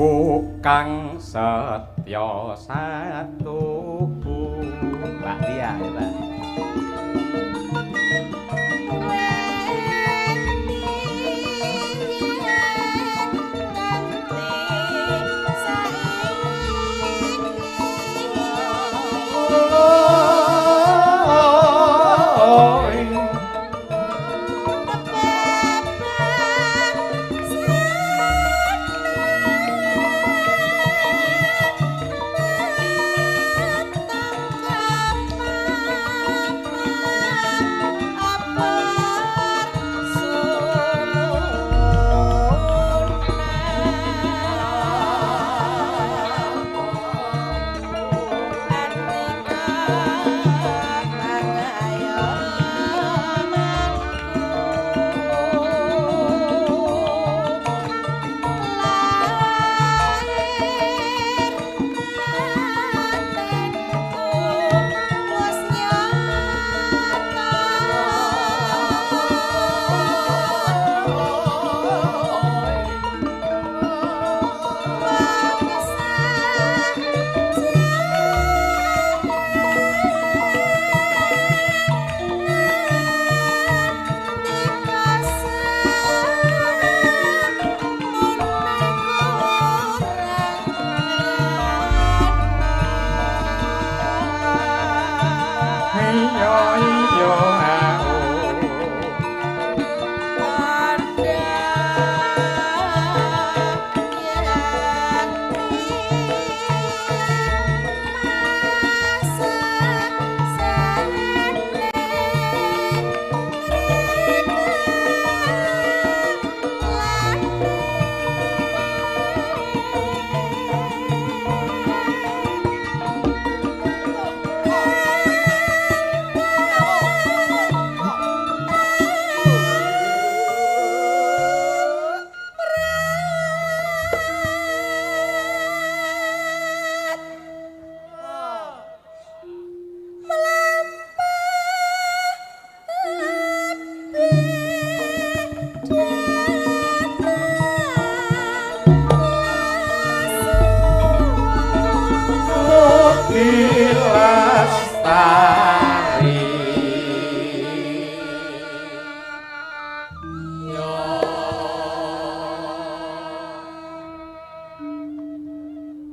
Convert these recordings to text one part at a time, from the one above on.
Aku kang setya satuhu. Mbak Lia ya, Mbak. Mugi lestari.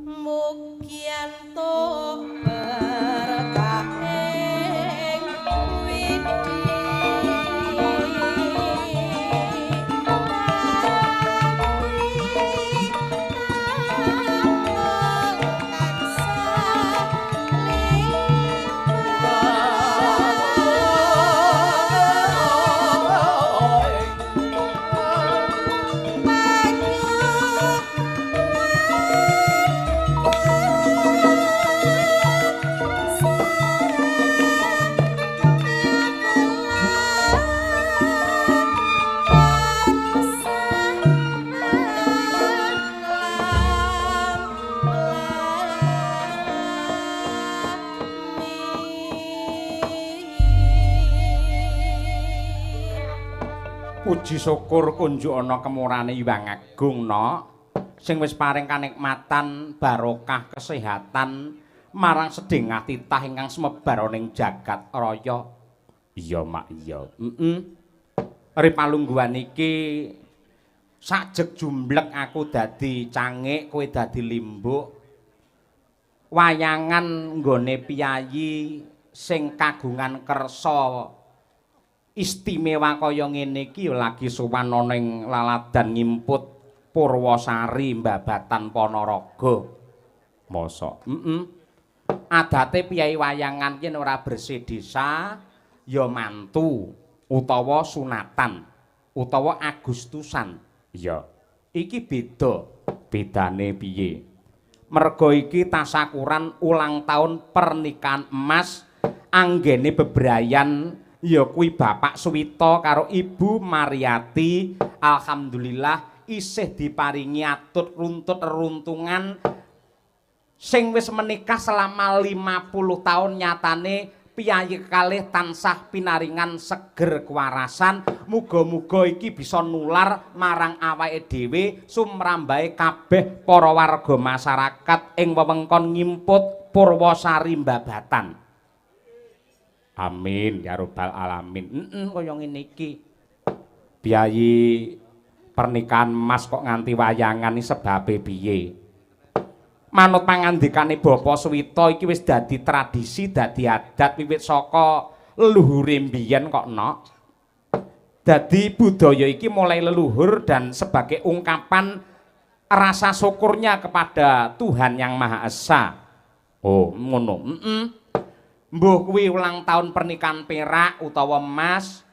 Mugi antuk berkahing widi. Puji syukur kunjuk ana kemurane Hyang Agung no sing wis paring kanikmatan barokah kesehatan marang sedengah titah ingkang sumebar ning jagat raya. Iya mak iya. Heeh. Ri palungguhan iki sajeg jumblek aku dadi cangik, kowe dadi limbuk. Wayangan nggone piyayi sing kagungan kersa istimewa kaya ngene iki ya lagi sowan ana ing laladan Ngimput Purwosari Mbabatan Ponorogo. Mosok. Heeh. Adate piyayi wayangan yen ora bersih desa ya mantu utawa sunatan utawa Agustusan. Iya. Iki beda. Bedane piye? Merga iki tasakuran ulang tahun pernikahan emas anggene bebrayan ya kuwi Bapak Suwito karo Ibu Mariati. Alhamdulillah isih diparingi atut runtut runtungan sing wis menikah selama 50 tahun nyatane piyayi kalih tansah pinaringan seger kewarasan. Muga-muga iki bisa nular marang awake dhewe sumrambahe kabeh para warga masyarakat ing wewengkon Ngimput Purwosari Mbabatan. Amin ya robbal alamin. Heeh kaya ngene iki. Biayi pernikahan emas kok nganti wayangan iki sebabe piye? Manut pangandikane Bapak Suwito iki wis dadi tradisi, dadi adat wiwit saka leluhure mbiyen kok nok. Dadi budaya iki mulai leluhur dan sebagai ungkapan rasa syukurnya kepada Tuhan Yang Maha Esa. Oh, ngono. Heeh. Mbuh kuwi ulang tahun pernikahan perak utawa emas,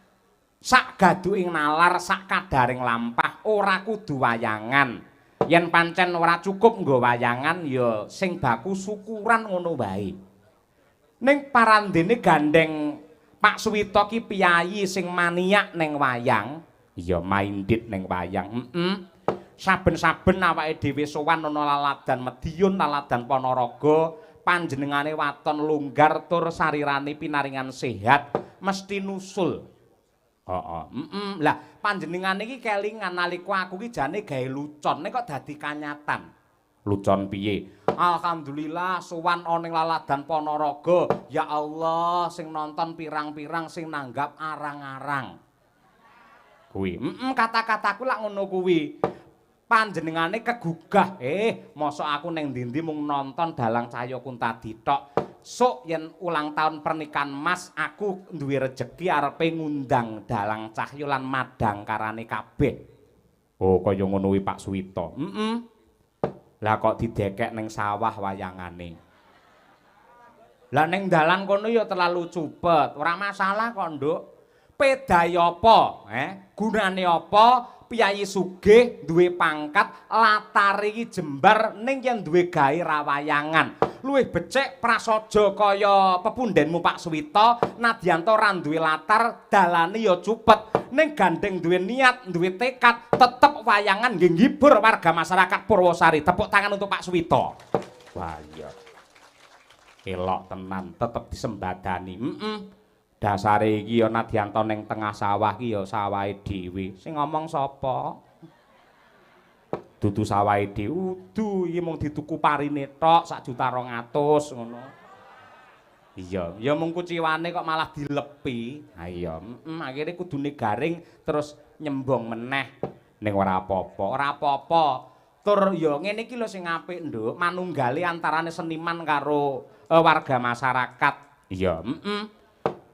sak gaduking nalar, sak kadaring lampah, ora kudu wayangan. Yen pancen ora cukup nggo wayangan ya sing baku syukuran ngono wae. Ning parandene gandeng Pak Suwito ki piyayi sing maniak ning wayang, ya minded ning wayang. Heeh. Saben-saben awake dhewe sowan ana laladan Madiun, laladan Ponorogo, panjenengane waton longgar tur sarirane pinaringan sehat mesti nusul. Heeh. Heeh. Lah panjenengane iki kelingan nalika aku iki jane gawe lucon, nek kok dadi kanyatan. Lucon piye? Alhamdulillah sowan ana ning laladan Ponorogo. Ya Allah, sing nonton pirang-pirang, sing nanggap arang-arang. Kuwi. Heeh, kata-kataku lak ngono kuwi. Panjenengane kegugah, mosok aku ning ndi-ndi mung nonton dalang Cahya Kuntadi tok. Sok yen ulang tahun pernikahan mas aku duwe rejeki arepe ngundang dalang Cahya lan madangkarane kabeh. Oh, kaya ngono kuwi Pak Suwito. Heeh. Lah kok didekek ning sawah wayangane. Lah ning dalan kono ya terlalu cupet. Ora masalah kok, Nduk. Pedae apa? Gunane apa? Piyayi sugih duwe pangkat, latare iki jembar ning yen duwe gawe rawayangan. Luwih becik prasaja kaya pepundenmu Pak Suwito, nadyan ta ora duwe latar, dalane ya cupet, ning gandeng duwe niat, duwe tekad, tetep wayangan nggih nghibur warga masyarakat Purwosari. Tepuk tangan untuk Pak Suwito. Wah iya. Elok tenan, tetep disembadani. Heeh. Dasare iki ya nadyan ta ning tengah sawah iki ya sawahe dhewe. Sing ngomong sapa? Dudu sawahe dhewe, udu iki mung dituku parine tok 1.200.000 ngono. Iya, ya mung kuciwane kok malah dilepi. Ha iya, akhire kudune garing terus nyembong meneh. Ning ora apa-apa, ora apa-apa. Tur ya ngene iki lho sing apik, Nduk, manunggale antarane seniman karo warga masyarakat. Iya,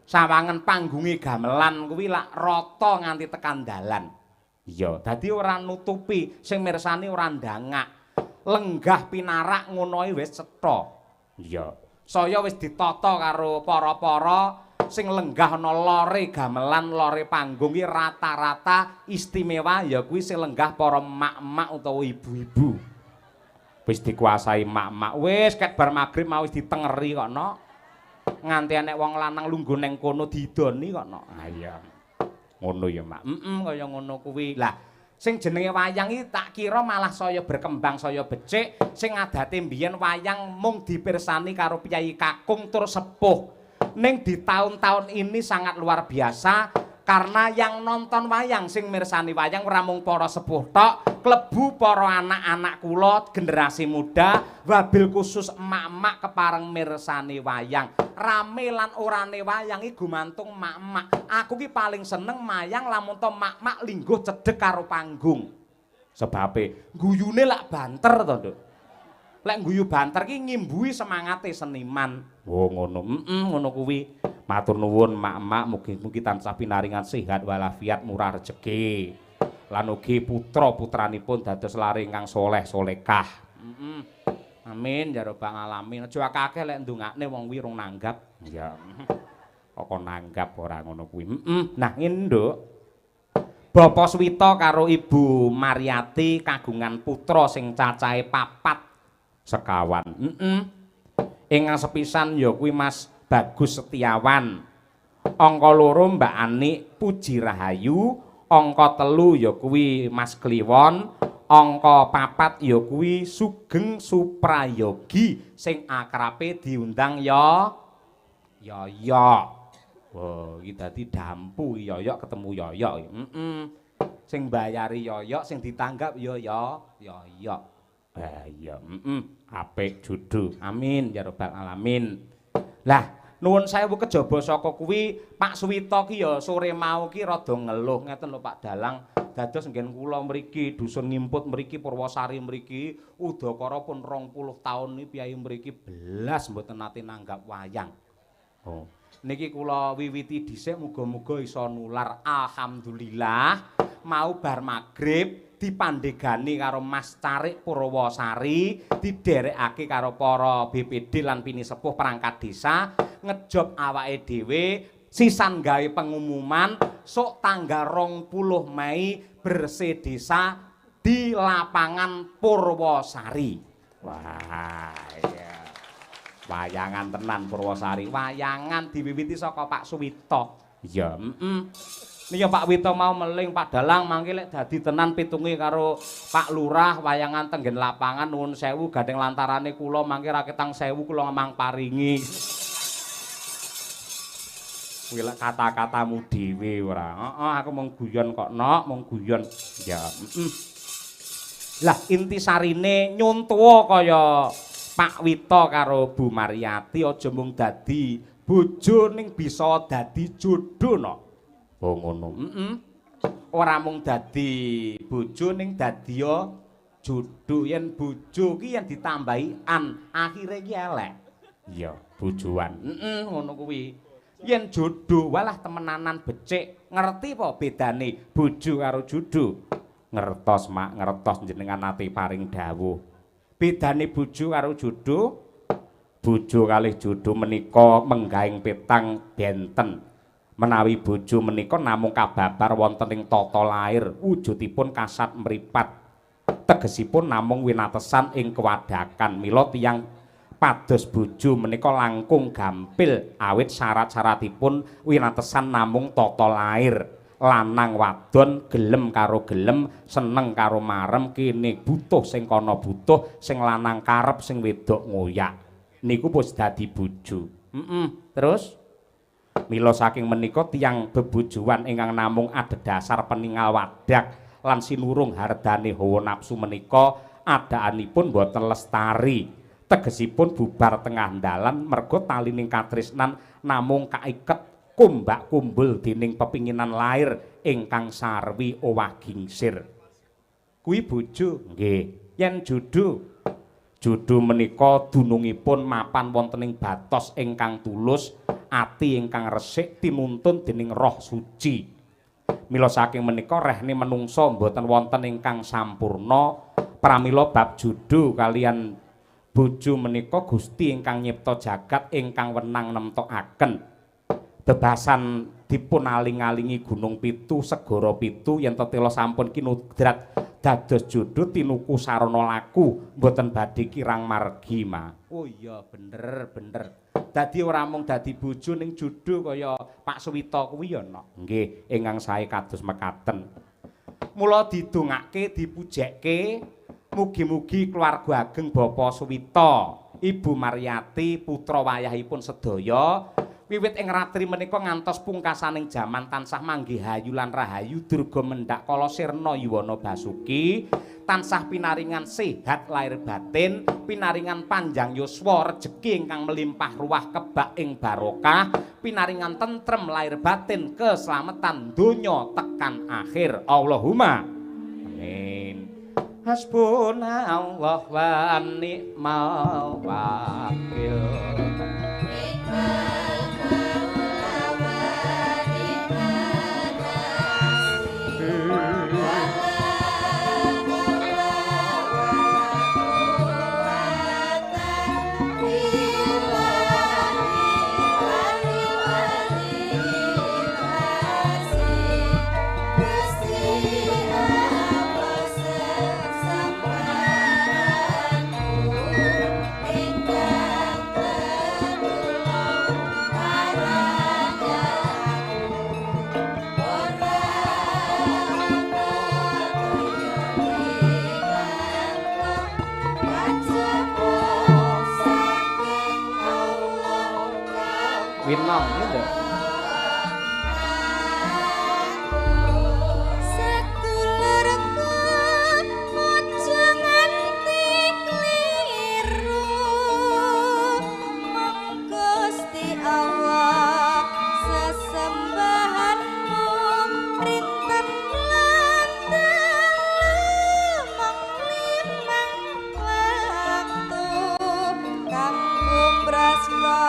Sawangen panggunge gamelan kuwi lak rata nganti tekan dalan. Iya, dadi ora nutupi, sing mirsani ora ndangak. Lenggah pinarak ngono wis cetha. Iya. Saya wis ditata karo para-para sing lenggah ana lore gamelan, lore panggung iki rata-rata istimewa ya kuwi sing lenggah para emak-emak utawa ibu-ibu. Wis dikuasai emak-emak. Wis ket bar magrib mau wis ditengeri kok no. Nganti enek wong lanang lungguh neng kono didoni kok no. Ha iya. Ngono ya, Mak. Kaya ngono kuwi. Lah, sing jenenge wayang iki tak kira malah saya berkembang, saya becik. Sing adate mbiyen wayang mung dipirsani karo priyayi kakung tur sepuh. Ning di tahun-tahun ini sangat luar biasa karena yang nonton wayang, sing mirsani wayang ora mung para sepuh tok, klebu para anak-anak kula generasi muda, wabil khusus emak-emak kepareng mirsani wayang. Rame lan orane wayang iki gumantung emak-emak. Aku ki paling seneng mayang lamun to mak-mak lingguh cedhek karo panggung. Sebabe guyune lak banter to, Nduk. Lek guyu banter ki ngimbuhi semangate seniman. Oh ngono. Ngono kuwi. Matur nuwun mak-mak, mugi-mugi tansah pinaringan sehat walafiat, murah rejeki. Lan ugi putra-putranipun dados lare ingkang soleh solekah. Amin ya rabbal alamin. Aja akeh lek ndongakne wong kuwi rung nanggap. Iya. Kok nanggap ora ngono kuwi. Nah ngene, Nduk. Bapak Suwito karo Ibu Mariati kagungan putra sing cacahe 4 sekawan. Ingkang sepisan ya kuwi Mas Bagus Setiawan. Angka 2 Mbak Anik Puji Rahayu, angka 3 ya kuwi Mas Kliwon, angka 4 ya kuwi Sugeng Suprayogi sing akrabe diundang ya Yoyok. Wah, iki dadi dampu Yoyok ketemu Yoyok. Sing mbayari Yoyok, sing ditanggap ya Yoyok. Ha iya, apik judu. Amin ya rabbal alamin. Lah, nuwun sewu kejaba saka kuwi Pak Suwito ki ya sore mau ki rada ngeluh ngeten lho Pak Dalang. Dados nggen kula mriki dusun Ngimput mriki Purwosari mriki udakara pun 20 taun iki piyayi mriki belas mboten nate nanggap wayang. Oh. Niki kula wiwiti dhisik muga-muga iso nular. Alhamdulillah mau bar magrib dipandhegani karo Mas Carik Purwosari, diderekake karo para BPD lan pinisepuh perangkat desa, ngejob awake dhewe sisan gawe pengumuman sok tanggal 20 Mei bersih desa di lapangan Purwosari. Wah, iya. Wayangan tenan Purwosari. Wayangan diwiwiti saka Pak Suwito. Iya, Niki Pak Wito mau meling Pak Dalang mangke lek dadi tenan pitunge karo Pak Lurah wayangan tenggen lapangan nuwun sewu gandeng lantarane kula mangke raketang 1000 kula ngemang paringi. Kuwi lek kata-katamu dhewe ora. Heeh, aku mung guyon kok, Nok, mung guyon. Ya, Lah intisarine nyuntuwa kaya Pak Wito karo Bu Mariati aja mung dadi bojo ning bisa dadi jodoh, Nok. Oh ngono. Ora mung dadi bojo ning dadi jodoh. Yen bojo ki yen ditambahi an, akhire ki elek. Iya, bojoan. Ngono kuwi. Yen jodoh walah temenanan becik. Ngerti apa bedane bojo karo jodoh? Ngertos, Mak, ngertos jenengan nate paring dawuh. Bedane bojo karo jodoh? Bojo kalih jodoh menika menggahing petang benten. Menawi bojo menika namung kababar wonten ing tata lair, wujudipun kasat mripat. Tegesipun namung winatesan ing kewadakan. Mila tiyang pados bojo menika langkung gampil awit syarat-syaratipun winatesan namung tata lair. Lanang wadon gelem karo gelem, seneng karo marem, kene butuh sing kono butuh, sing lanang karep sing wedok ngoyak. Niku wis dadi bojo. Terus mila saking menika tiyang bebojoan ingkang namung adhedhasar peningal wadak lan sinurung hardane hawa nafsu menika adaanipun boten lestari. Tegesipun bubar tengah dalan merga talining katresnan namung kaiket kumbak kumbul dening pepinginan lair ingkang sarwi owah gingsir. Kuwi bojo nggih, yen judu judu menika dunungipun mapan wonten ing batos ingkang tulus, ati ingkang resik tinuntun dening Roh Suci. Mila saking menika rehne menungsa mboten wonten ingkang sampurna, pramila bab judu kalian bojo menika Gusti ingkang nyipta jagat ingkang wenang nemtokaken. Bebasan dipun aling-alingi gunung pitu, segara pitu yen tetela sampun kinudrat dados judu tinuku sarana laku mboten badhe kirang margi ma. Oh iya bener bener. Dadi ora mung dadi bojo ning judu kaya Pak Suwita kuwi ya nok. Nggih, ingkang sae kados mekaten. Mula didongake dipujekke mugi-mugi keluarga ageng Bapak Suwita, Ibu Maryati, putra wayahipun sedaya wiwit ing ratri menika ngantos pungkasaning jaman tansah manggih hayu lan rahayu durga mendhak kala sirna yuwana basuki tansah pinaringan sehat lahir batin, pinaringan panjang yuswa rejeki ingkang melimpah ruah kebak ing barokah, pinaringan tentrem lahir batin keselamatan donya tekan akhir. Allahumma amin. Hasbunallah wa ni'mal wakil. Winong gitu. Sedulurku aja nganti kliru, mung Gusti Allah sesembahanmu rinten lan dalu mung limang waktu kanggo mbrasla.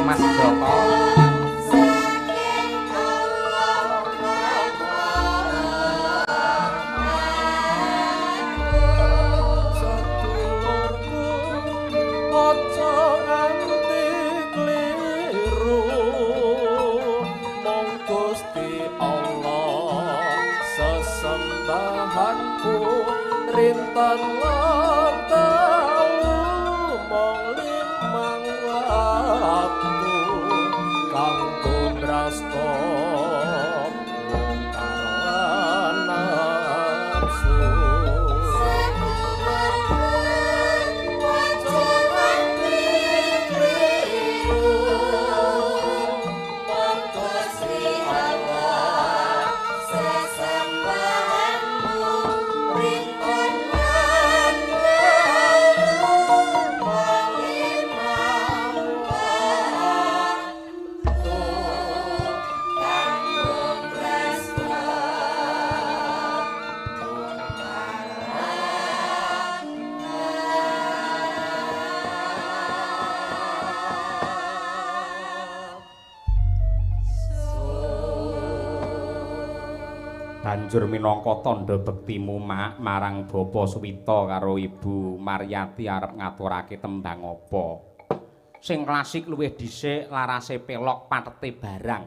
Mas Joko. Sedulurku aja nganti kliru, mung Gusti Allah sesembahanmu. Rinten lan dalu mung limang waktu kanggo mrasta mungkar nafsu. Banjur minangka tandha bektimu mak marang Bapa Suwita karo Ibu Maryati arep ngaturake tembang apa? Sing klasik luwih dhisik larase pelok patete barang.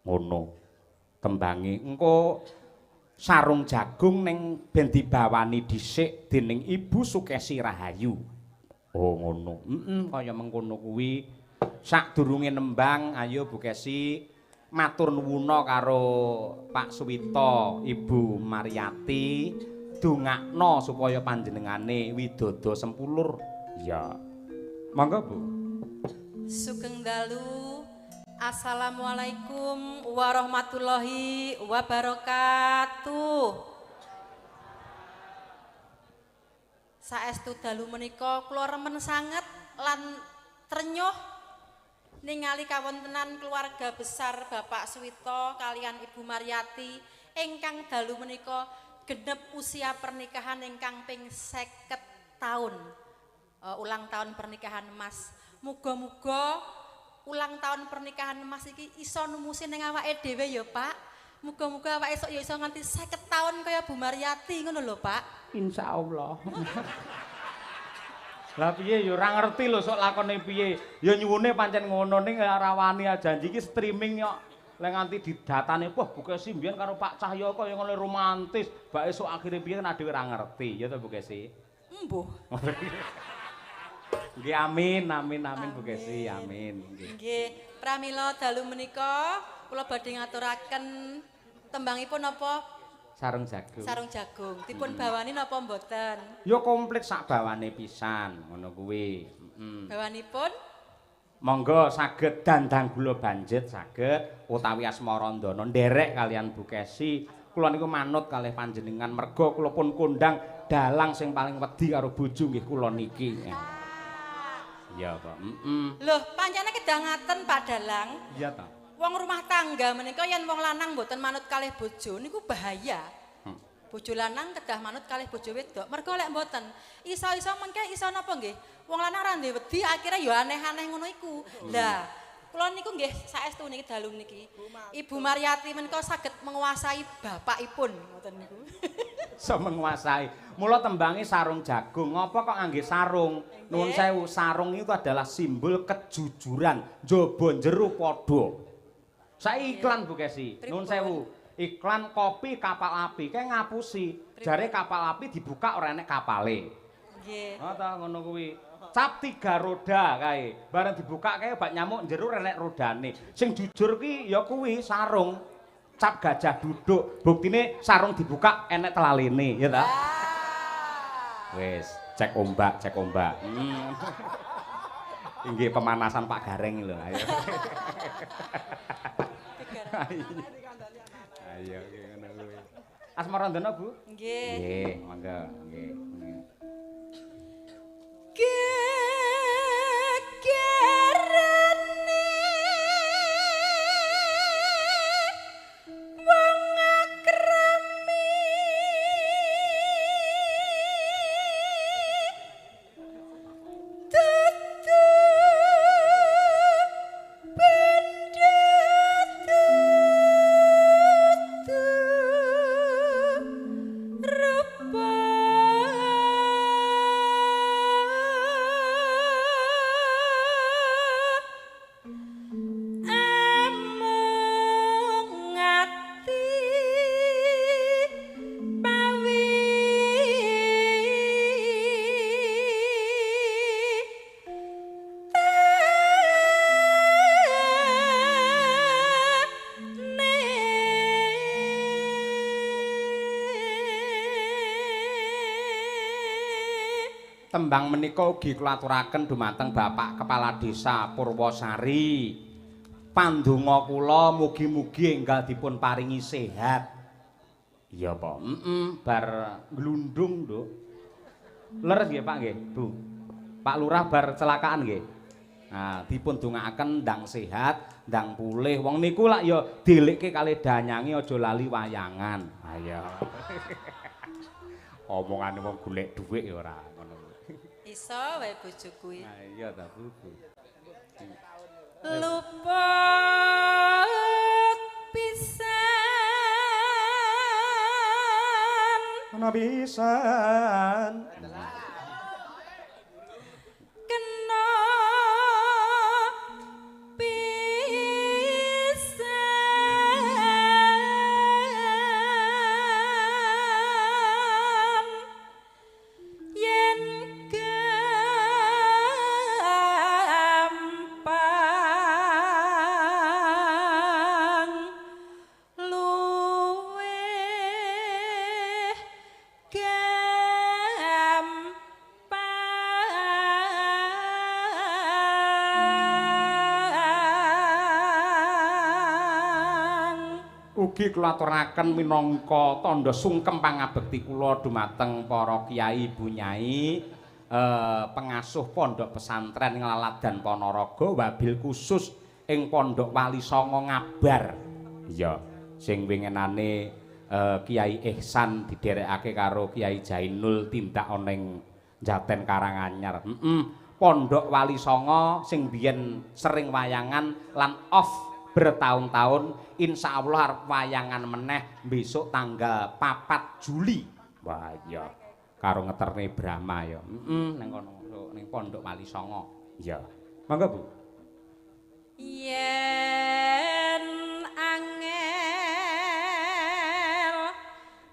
Ngono. Tembange engko sarung jagung ning ben dibawani dhisik dening Ibu Sukesi Rahayu. Oh ngono. Heeh, kaya mengkono kuwi. Sadurunge nembang ayo Bu Kesi matur nuwuna karo Pak Suwita, Ibu Maryati, dongakno supaya panjenengane widodo sempulur. Iya. Monggo, Bu. Sugeng dalu. Assalamualaikum warahmatullahi wabarakatuh. Saestu dalu menika kula remen sanget lan trenyuh ningali kawontenan keluarga besar Bapak Suwita kalian Ibu Maryati ingkang dalu menika genep usia pernikahan ingkang ping 50 tahun. Ulang tahun pernikahan emas. Muga-muga ulang tahun pernikahan emas iki iso numusi ning awake dhewe ya, Pak. Muga-muga awake esuk ya iso nganti 50 tahun kaya Bu Maryati ngono lho, Pak. Insyaallah. Lah piye ya ora ngerti lho sok lakone piye. Ya nyuwune pancen ngono ning ora wani janji iki streaming kok. Lek nganti didatane wah Bu Kesi mbiyen karo Pak Cahyo kaya ngono romantis. Bak esuk akhire piye kan dhewe ora ngerti ya to Bu Kesi. Embuh. Nggih amin amin amin Bu Kesi amin. Nggih, pramila dalu menika kula badhe ngaturaken tembangipun napa? Sarung jagung. Sarung jagung. Dipun bawani napa mboten? Ya komplit sak bawane pisan, ngono kuwi. Heeh. Bawanipun? Monggo saged dandang gula banjet saged utawi asmarandana nderek kalian Bu Kesi. Kula niku manut kalih panjenengan merga kula pun kondang dalang sing paling wedi karo bojo nggih kula niki. Iya, Pak. Heeh. Lho, pancene kedah ngaten Pak Dalang. Iya ta. Wong rumah tangga menika yen wong lanang mboten manut kalih bojo niku bahaya. Bojo lanang kedah manut kalih bojo wedok. Mergo lek mboten, iso-iso mengke iso napa nggih? Wong lanang ora duwe wedi akhire ya aneh-aneh ngono iku. Lah, kula niku nggih saestu niki dalu niki. Ibu Maryati menika saged menguasai bapakipun ngoten niku. Iso menguasai. Mula tembange sarung jagung. Ngopo kok ngangge sarung? Nuwun sewu, sarung itu adalah simbol kejujuran, njaba jero padha. Saiki iklan Bu Kesi, nuwun sewu. Iklan kopi kapal api, kae ngapusi. Jare kapal api dibuka ora enek kapale. Nggih. Ha ta ngono kuwi. Cap 3 roda kae. Bareng dibuka kae bak nyamuk jero ora enek rodane. Sing jujur ki ya kuwi sarung. Cap gajah duduk. Buktine sarung dibuka enek telalene, ya ta? Wis, cek ombak, cek ombak. Inggih pemanasan Pak Gareng lho, ayo. Ayo ngono kuwi. Asmarandana, Bu? Nggih. Nggih, monggo, nggih. Gegerane wong akrami dudu benda dudu rupane. Tembang menika ugi kula aturaken dumateng Bapak Kepala Desa Purwosari. Pandonga kula mugi-mugi enggal dipun paringi sehat. Iya, Pak. Heeh, bar glundung, Nduk. Leres nggih, Pak nggih, Bu. Pak Lurah bar celakaan nggih. Nah, dipun dongaaken ndang sehat, ndang pulih. Wong niku lak ya dilikke kalih danyange aja lali wayangan. Ha iya. Omongane wong golek dhuwit ya ora ngono. Iso wae bojo kuwi. Ha iya ta, Bu. Luput pisan. Ana pisan. Kena pisan. Yen gampang luwih gampang Ugi kula aturaken minangka tandha sungkem pangabekti kula dumateng para kiai ibu nyai, pengasuh pondok pesantren Nglaladan Ponorogo wabil khusus ing Pondok Wali Songo Ngabar. Iya, sing wingenane Kiai Ihsan didherekake karo Kiai Jainul tindak ana ing Jaten Karanganyar. Heeh, Pondok Wali Songo sing biyen sering wayangan lan off bertahun-tahun, insya Allah arep wayangan meneh besok tanggal 4 Juli. Wah iya, karo ngeterne Brahma ya. Heeh, ning kono ning Pondok Wali Songo. Iya. Monggo, Bu. Yen angel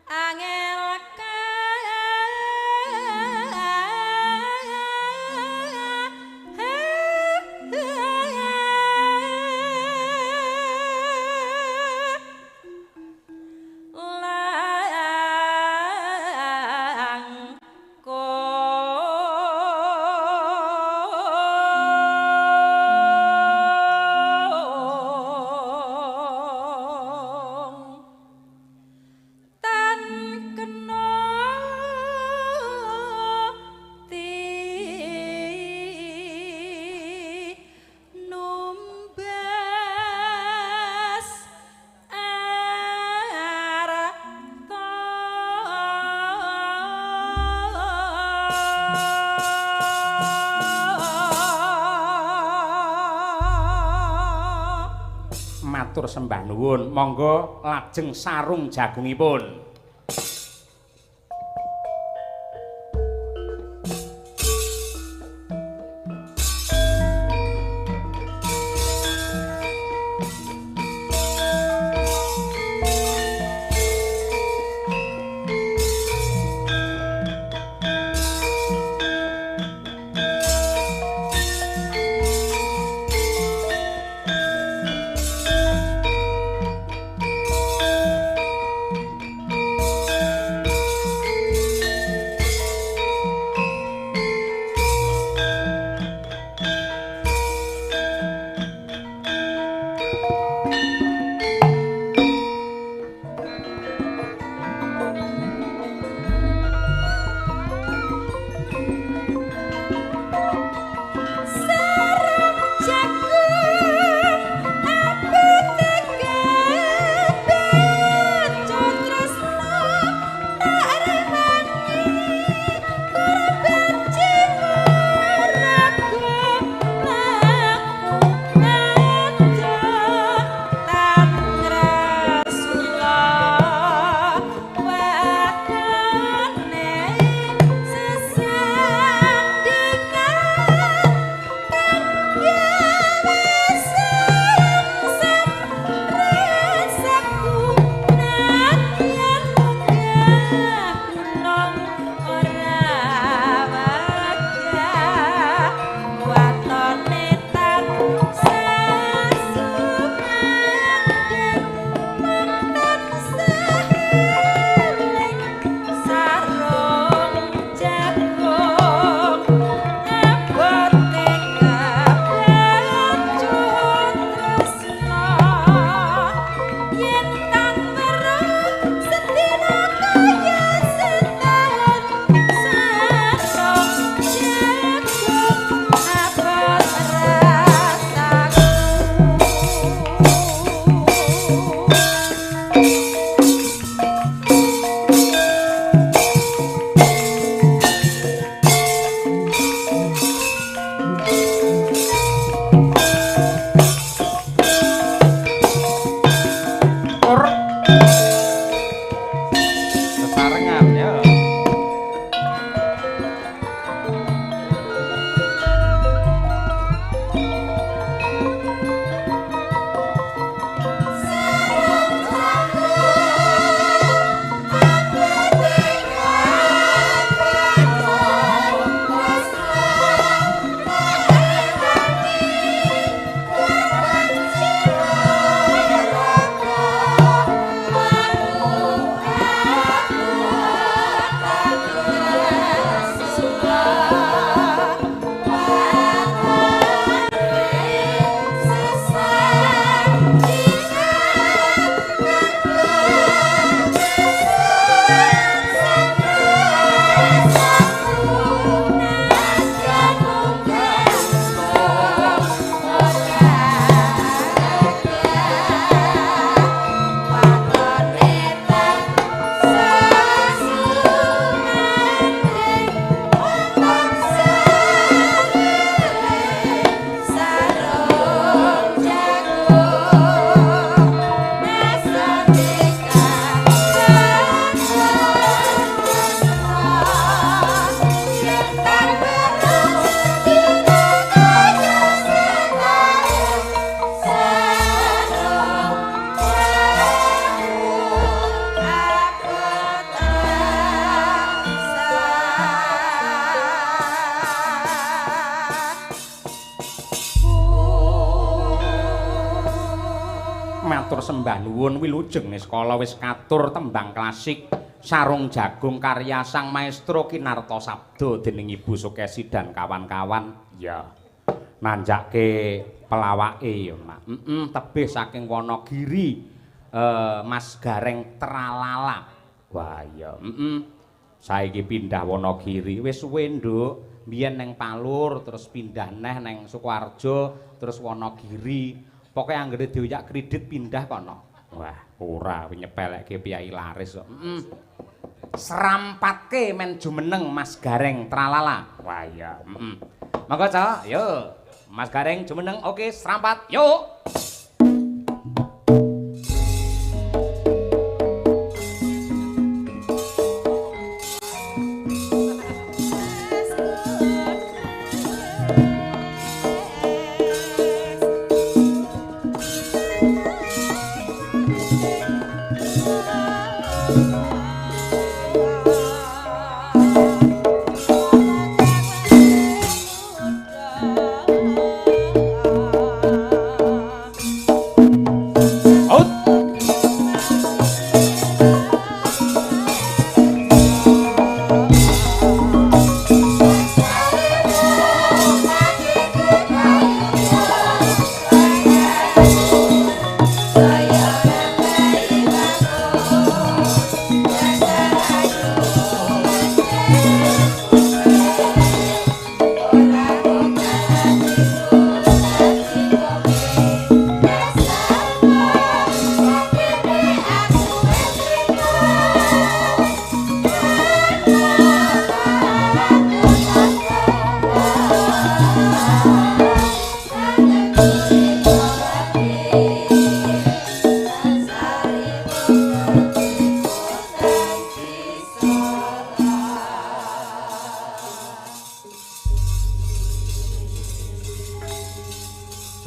angel tan kena tinumbas arta. Matur sembah nuwun. Monggo lajeng sarung jagungipun. Matur sembah nuwun wilujeng niskala wis katur tembang klasik Sarung Jagung karya Sang Maestro Kinarto Sabdo dening Ibu Sukesi dan kawan-kawan. Ya. Nanjake pelawake ya, Mak. Heeh, tebih saking Wonogiri Mas Gareng Tralala. Wah, iya. Heeh. Saiki pindah Wonogiri wis suwe, Nduk. Biyen neng Palur terus pindah neh neng Sukoharjo terus Wonogiri. Pokoke anggere dioyak kredit pindah kono. Wah, ora nyepelekke piyai laris kok. Heeh. Serampatke men jumeneng Mas Gareng Tralala. Wah iya, heeh. Monggo, Cok. Yo. Mas Gareng jumeneng, oke, serampat. Yuk.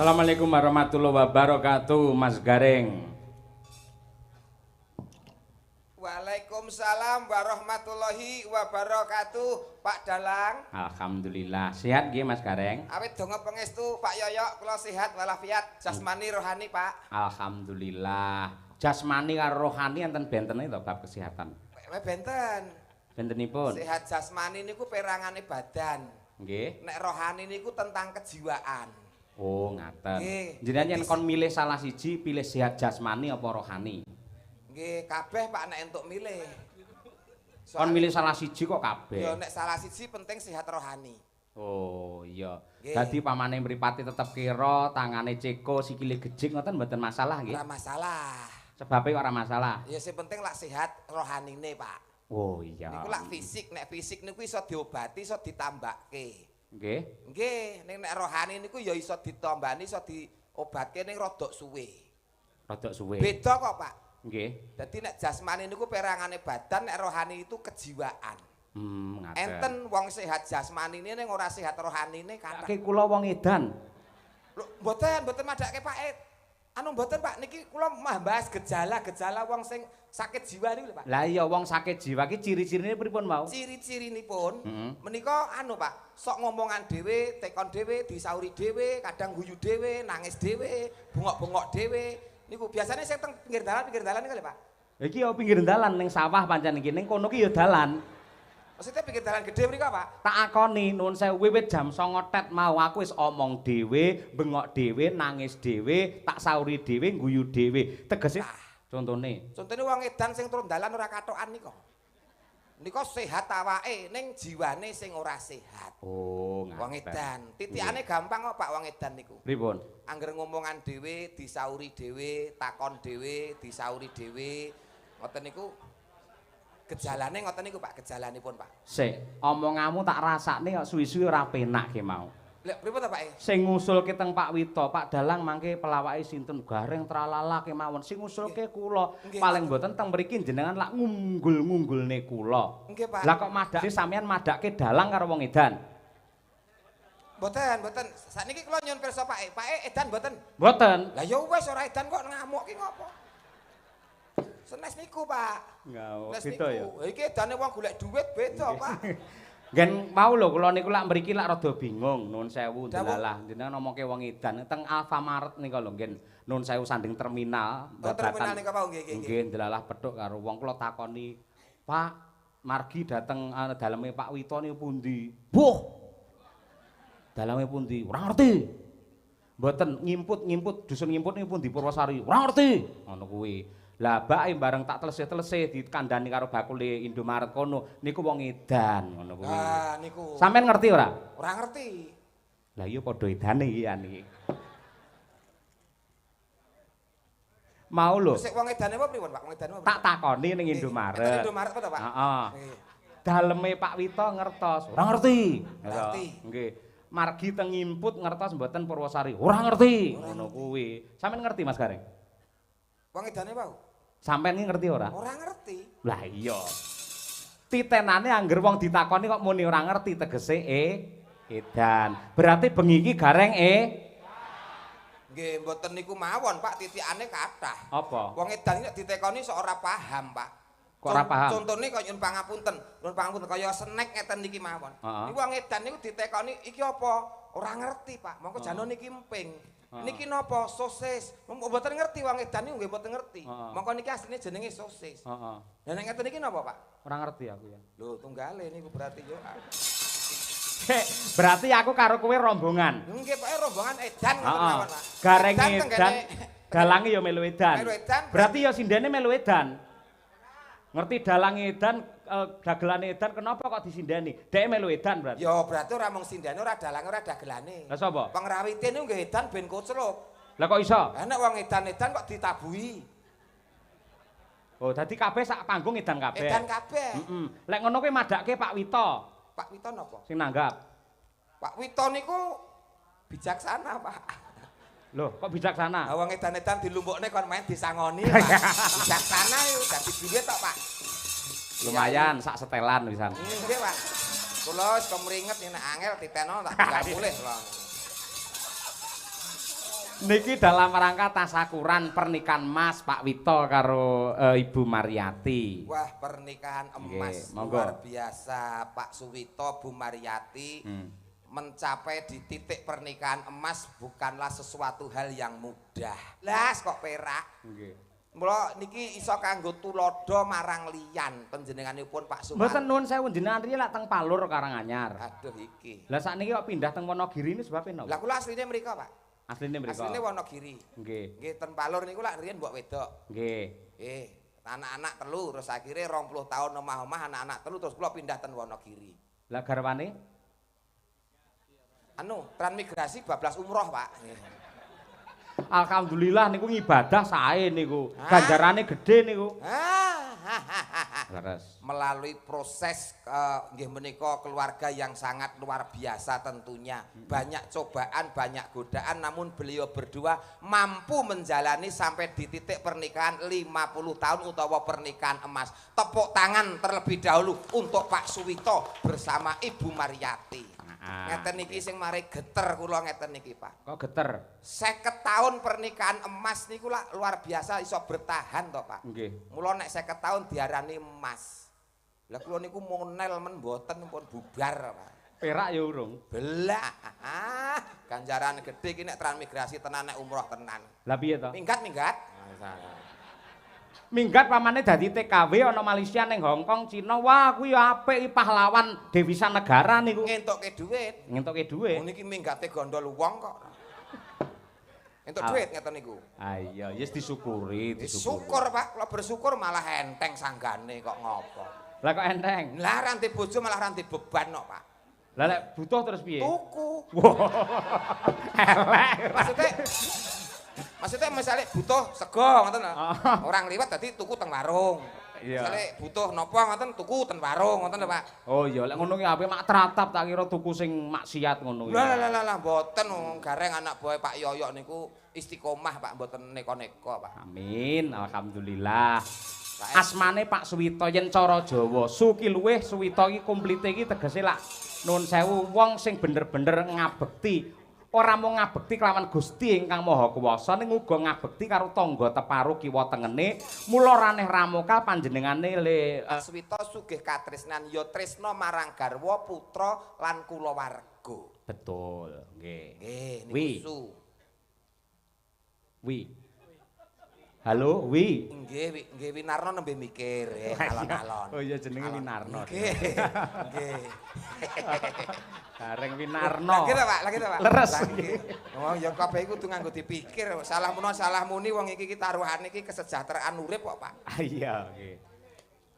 Assalamualaikum warahmatullahi wabarakatuh, Mas Gareng. Waalaikumsalam warahmatullahi wabarakatuh, Pak Dalang. Alhamdulillah, sehat nggih Mas Gareng. Awit donga pangestu Pak Yoyok, kula sehat walafiat, jasmani rohani, Pak. Alhamdulillah. Jasmani karo rohani enten bentene to bab kesehatan? Benten. Bentenipun. Sehat jasmani niku perangane badan. Nggih. Nek rohani niku tentang kejiwaan. Oh, ngaten. Jenengan yen kon milih salah siji, pilih sehat jasmani apa rohani? Nggih, kabeh Pak nek entuk milih. Kon milih salah siji kok kabeh. Ya nek salah siji penting sehat rohani. Oh, iya. Dadi pamane mripate tetep kira, tangane ceko, sikile gejik ngoten mboten masalah nggih? Ora masalah. Sebabe kok ora masalah. Ya sing penting lak sehat rohanine, Pak. Oh, iya. Niku lak fisik, nek fisik niku iso diobati, iso ditambahke. Nggih. Nggih, ning nek rohani niku ya iso ditambani, iso diobatke ning rodok suwe. Rodok suwe. Beda kok, Pak. Nggih. Dadi nek jasmani niku perangane badan, nek rohani itu kejiwaan. Ngaten. Enten wong sehat jasmanine ning ora sehat rohanine kathah. Ki kula wong edan. Lho, mboten, mboten madhake Pak. Anu mboten Pak, niki kula mah bahas gejala-gejala wong sing sakit jiwa niku lho Pak. Lah iya wong sakit jiwa ki ciri-cirine pripun mau? Ciri-cirinipun menika anu Pak, sok ngomongan dhewe, tekon dhewe, disauri dhewe, kadang guyu dhewe, nangis dhewe, bengok-bengok dhewe. Niku biasane sing teng pinggir dalan niku lho Pak. Iki ya pinggir dalan ning sawah pancen iki, ning kono ki ya dalan. Maksudnya pinggir dalan gede mriko Pak? Tak akoni nuwun sewu wiwit jam 09.00 tet mau aku wis omong dhewe, bengok dhewe, nangis dhewe, tak sauri dhewe, guyu dhewe. Tegese contone. Contone wong edan sing turun dalan ora katokan nika. Nika sehat awake ning jiwane sing ora sehat. Oh, ngaten. Wong edan. Titikane gampang kok Pak wong edan niku. Pripun? Angger ngomongan dhewe, disauri dhewe, takon dhewe, disauri dhewe. Ngoten niku gejalane ngoten niku Pak, gejalanipun Pak. Sik, omonganmu tak rasakne kok suwi-suwi ora penak ki mau. Lha pripun ta Pak? Sing ngusulke teng Pak Wito, Pak Dalang mangke pelawake sinten Gareng Tralala kemawon. Sing ngusulke kula, paling mboten teng mriki jenengan lak ngunggul-ngunggulne kula. Nggih, Pak. Lah kok madake sampean madake dalang karo wong edan? Mboten, mboten. Sakniki kula nyuwun pirsa Pak. Pak edan mboten? Mboten. Lah ya wis ora edan kok ngamuk ki ngopo? Senes niku, Pak. Nggak, beda ya. Iki edane wong golek duit beda, Pak. Ngen mau lho kula niku lak mriki lak rada bingung, nuwun sewu ndelalah jenengan ngomongke wong edan teng Alfamart nika lho ngen nuwun sewu sanding terminal terminal nika wau nggih nggih. Nggih ndelalah petuk karo wong kula takoni, "Pak, margi dateng daleme Pak Wito niku pundi?" "Buh. Daleme pundi?" "Ora ngerti." "Mboten ngimput-ngimput dusun ngimput niku pundi Purwosari?" "Ora ngerti." Ngono kuwi. Lah bake bareng tak telesih-telesih dikandani karo bakule Indomaret kono niku wong edan ngono kuwi. Ah niku. Sampeyan ngerti ora? Ora ngerti. Lah iya padha edane iki an iki. Mau lho. Sik wong edane apa pripun, Pak? Wong edane apa? Tak takoni ning Indomaret. Ning Indomaret apa to, Pak? Heeh. Daleme Pak Wito ngertos. Ora ngerti. Ngerti. Nggih. Margi teng ngimput ngertos mboten Purwosari. Ora ngerti. Ngono kuwi. Sampeyan ngerti Mas Gareng? Wong edane apa? Sampeyan iki ngerti ora? Ora ngerti. Lah iya. Titenane angger wong ditakoni kok muni ora ngerti tegese edan. Berarti bengi iki Gareng Nggih mboten niku mawon, Pak, titikane kathah. Apa? Wong edan nek ditekoni sok ora paham, Pak. Kok ora paham? Contone kaya nyuwun pangapunten, nyuwun pangapunten kaya snack ngeten niki mawon. Niku wong edan niku ditekoni iki apa? Ora ngerti, Pak. Mongko jane niki emping. Niki napa? Sosis. Mboten ngerti wong edan niku nggih mboten ngerti. Mongko niki asline jenenge sosis. Heeh. Lah nek ngeten niki napa, Pak? Ora ngerti aku ya. Lho, tunggale niku berarti yo. Berarti aku karo kowe rombongan. Nggih, Pak, rombongan edan ngoten mawon, Pak. Gareng edan, dalange ya melu edan. Melu edan. Berarti ya sindene melu edan. Ngerti dalange edan, dagelane edan, kenapa kok disindeni? Dhek melu edan berarti. Ya berarti ora mung sindene, ora dalange, ora dagelane. Lah sapa? Pengrawite niku nggih edan ben kocluk. Lah kok iso? Lah nek wong edan-edan kok ditabuhi. Oh, dadi kabeh sak panggung edan kabeh. Edan kabeh. Heeh. Lek ngono kowe madhake Pak Wito. Pak Wito napa? Sing nanggap. Pak Wito niku bijaksana, Pak. Loh, kok bijaksana? Lah wong edan-edan dilumpukne kon main disangoni, Pak. Bijaksana iku dadi duit tok, Pak. Lumayan sak setelan pisan. Nggih, Pak. Kula wis kemringet nek angel titeno tak tinggal mulih kula. Niki dalam rangka tasakuran pernikahan Mas Pak Wito karo Ibu Mariati. Wah, pernikahan emas luar biasa Pak Suwito, Bu Mariati. Mencapai di titik pernikahan emas bukanlah sesuatu hal yang mudah. Lah kok perak. Nggih. Mula niki iso kanggo tuladha marang liyan panjenenganipun Pak Sumarno. Mboten nuwun sewu jenengan riyen lak teng Palur Karanganyar. Aduh iki. Lah sakniki kok pindah teng Wonogiri niku sebabe napa? Lah kula asline mriko, Pak. Asline mriko. Asline Wonogiri. Nggih. Nggih ten Palur niku lak riyen mbok wedok. Nggih. Nggih, anak-anak telu terus akhire 20 tahun omah-omah anak-anak telu terus kula pindah ten Wonogiri. Lah garwane? Anu, transmigrasi bablas umroh, Pak. Alhamdulillah niku ngibadah sae niku. Ganjarane gedhe niku. Leres. Melalui proses nggih menika keluarga yang sangat luar biasa tentunya. Banyak cobaan, banyak godaan, namun beliau berdua mampu menjalani sampai di titik pernikahan 50 tahun utawa pernikahan emas. Tepuk tangan terlebih dahulu untuk Pak Suwito bersama Ibu Mariati. Ngeten niki sing mari geter kula ngeten niki, Pak. Kok geter? 50 tahun pernikahan emas niku lak luar biasa iso bertahan to, Pak. Nggih. Mula nek 50 tahun diarani emas. Lah kula niku monel men mboten pun bubar, Pak. Perak ya urung. Belak. Ganjaran gedhe iki nek transmigrasi tenan nek umroh tenan. Lah piye to? Minggat-minggat. Minggat pamane dadi TKW ana Malaysia ning Hong Kong, Cina. Wah, kuwi apik iki pahlawan devisa negara niku. Ngentukke dhuwit. Ngentukke dhuwit. Wong niki minggate gondol wong kok. Entuk dhuwit ngeten niku. Ah iya, yes disyukuri, disyukuri. Syukur, Pak. Kula bersyukur malah enteng sanggane kok ngopo. Lah kok enteng? Lah ranti bojo malah ranti beban kok, Pak. Lah lek butuh terus piye? Tuku. Elek. Maksudnya misalnya butuh sego ngoten lho. Orang liwat dadi tuku teng warung. Iya. Misale butuh napa ngoten tuku ten warung ngoten lho, Pak. Oh iya, lek ngono ki ape mak tratap tak kira tuku sing maksiat ngono kuwi. Lah lah lah mboten gareng anak buah Pak Yoyok niku istiqomah, Pak, mboten neko-neko, Pak. Amin, alhamdulillah. Asmane Pak Suwito yen cara Jawa, suki luwih Suwito iki komplite iki tegese lak nuwun sewu wong sing bener-bener ngabekti Ora mung ngabekti kelawan Gusti ingkang Maha Kuwasa ning uga ngabekti karo tangga teparo kiwa tengene. Mula raneh ramokal panjenengane le Suwita sugih katresnan ya tresna marang garwa putra lan kulawarga. Betul, nggih. Nggih, niku su. Wi. Halo, Wi. Nggih, nggih Winarno nembe mikir, alon-alon. Oh iya jenenge Winarno. Nggih. Nggih. Gareng Winarno. Lagi ta, Pak? Lagi ta, Pak? Leres. Oh, ya kabeh iku kudu nganggo dipikir. Salah muna salah muni wong iki taruhane iki kesejahteraan urip kok, Pak. Ah iya, nggih.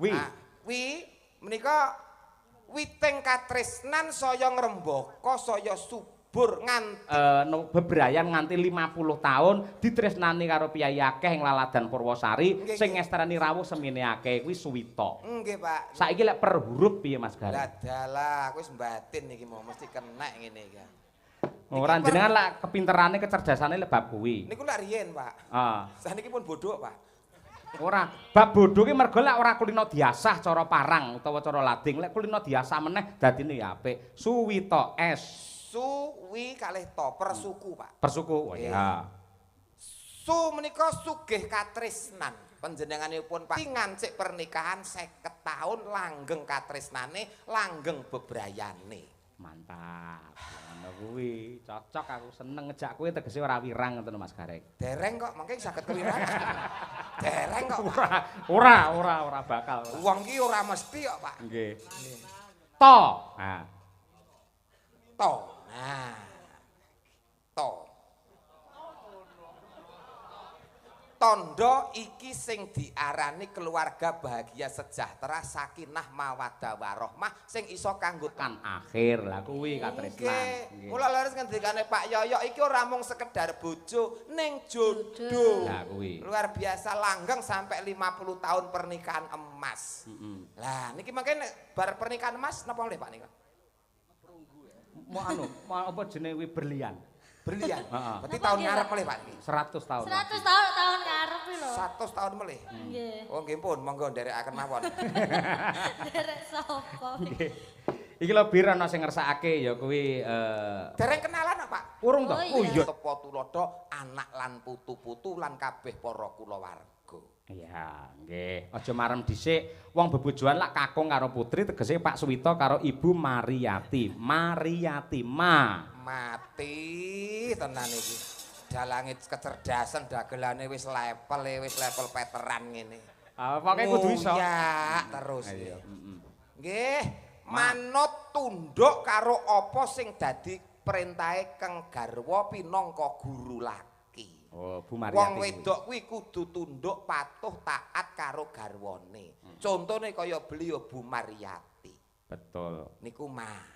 Wi. Wi menika witing katresnan saya ngrembaka, saya subur nganti bebrayan nganti 50 tahun ditresnani karo piyayi akeh ing Laladan Purwosari sing ngesterani rawuh semene akeh kuwi Suwita. Nggih, Pak. Saiki lek per huruf piye Mas Gareng? Lah dalah, aku wis mbatin iki mau mesti kenek ngene iki. Ora jenengan lek kepinterane kecerdasane lek bab kuwi. Niku lak riyen, Pak. Heeh. Saniki pun bodoh, Pak. Ora, bab bodho ki mergo lek ora kulino diasah cara parang utawa cara lading, lek kulino diasah meneh dadine ya apik. Suwita S. Suwi kalih to persuku, Pak. Persuku. Oh iya. Su menika sugih katresnan. Panjenenganipun Pak ngancik pernikahan 50 tahun langgeng katresnane, langgeng bebrayane. Mantap. Ngono kuwi, cocok aku seneng ngejak kowe tegese ora wirang ngoten Mas Gareng. Dereng kok, mangke saged kewirangan. Dereng kok. Ora bakal. Wong ki ora mesti kok, Pak. Nggih. To. Ha. To. Nah. To. Tondo iki sing diarani keluarga bahagia sejahtera sakinah mawaddah warahmah sing iso kanggo kan akhir lah kuwi katresnan. Mula leres ngendikane Pak Yoyo iki ora mung sekedar bojo ning jodoh. Lah kuwi. Luar biasa langgeng sampai 50 tahun pernikahan emas. Lah niki mangke bar pernikahan emas napa oleh Pak nika? Mau anu, mau apa jenenge kuwi berlian. Berlian. Berarti tahun ngarep melih Pak niki. 100 tahun. 100 tahun tahun ngarep lho. 100 tahun melih. Nggih. Oh nggih pun monggo nderekaken mawon. Nderek sapa? Nggih. Iki lho bir ana sing ngersakake ya kuwi dereng kenalan kok Pak. Urung to? Oh iya. Tepa tuladha anak lan putu-putu lan kabeh para kulawarga. Iya, nggih. Aja marem dhisik. Wong bebojoan lak kakung karo putri tegese Pak Suwita karo Ibu Mariyati. Mariyati ma. Mati tenan iki. Dalange kecerdasan dagelane wis level, wis level veteran ngene. Ah, pokoke kudu iso. Ya, terus. Iya. Nggih, manut tunduk karo apa sing dadi perintahe Kang Garwa pinangka guru laki. Oh, Bu Mariyati. Wong wedok kuwi kudu tunduk patuh taat karo garwane. Contone kaya beliau Bu Mariyati. Betul. Niku mah.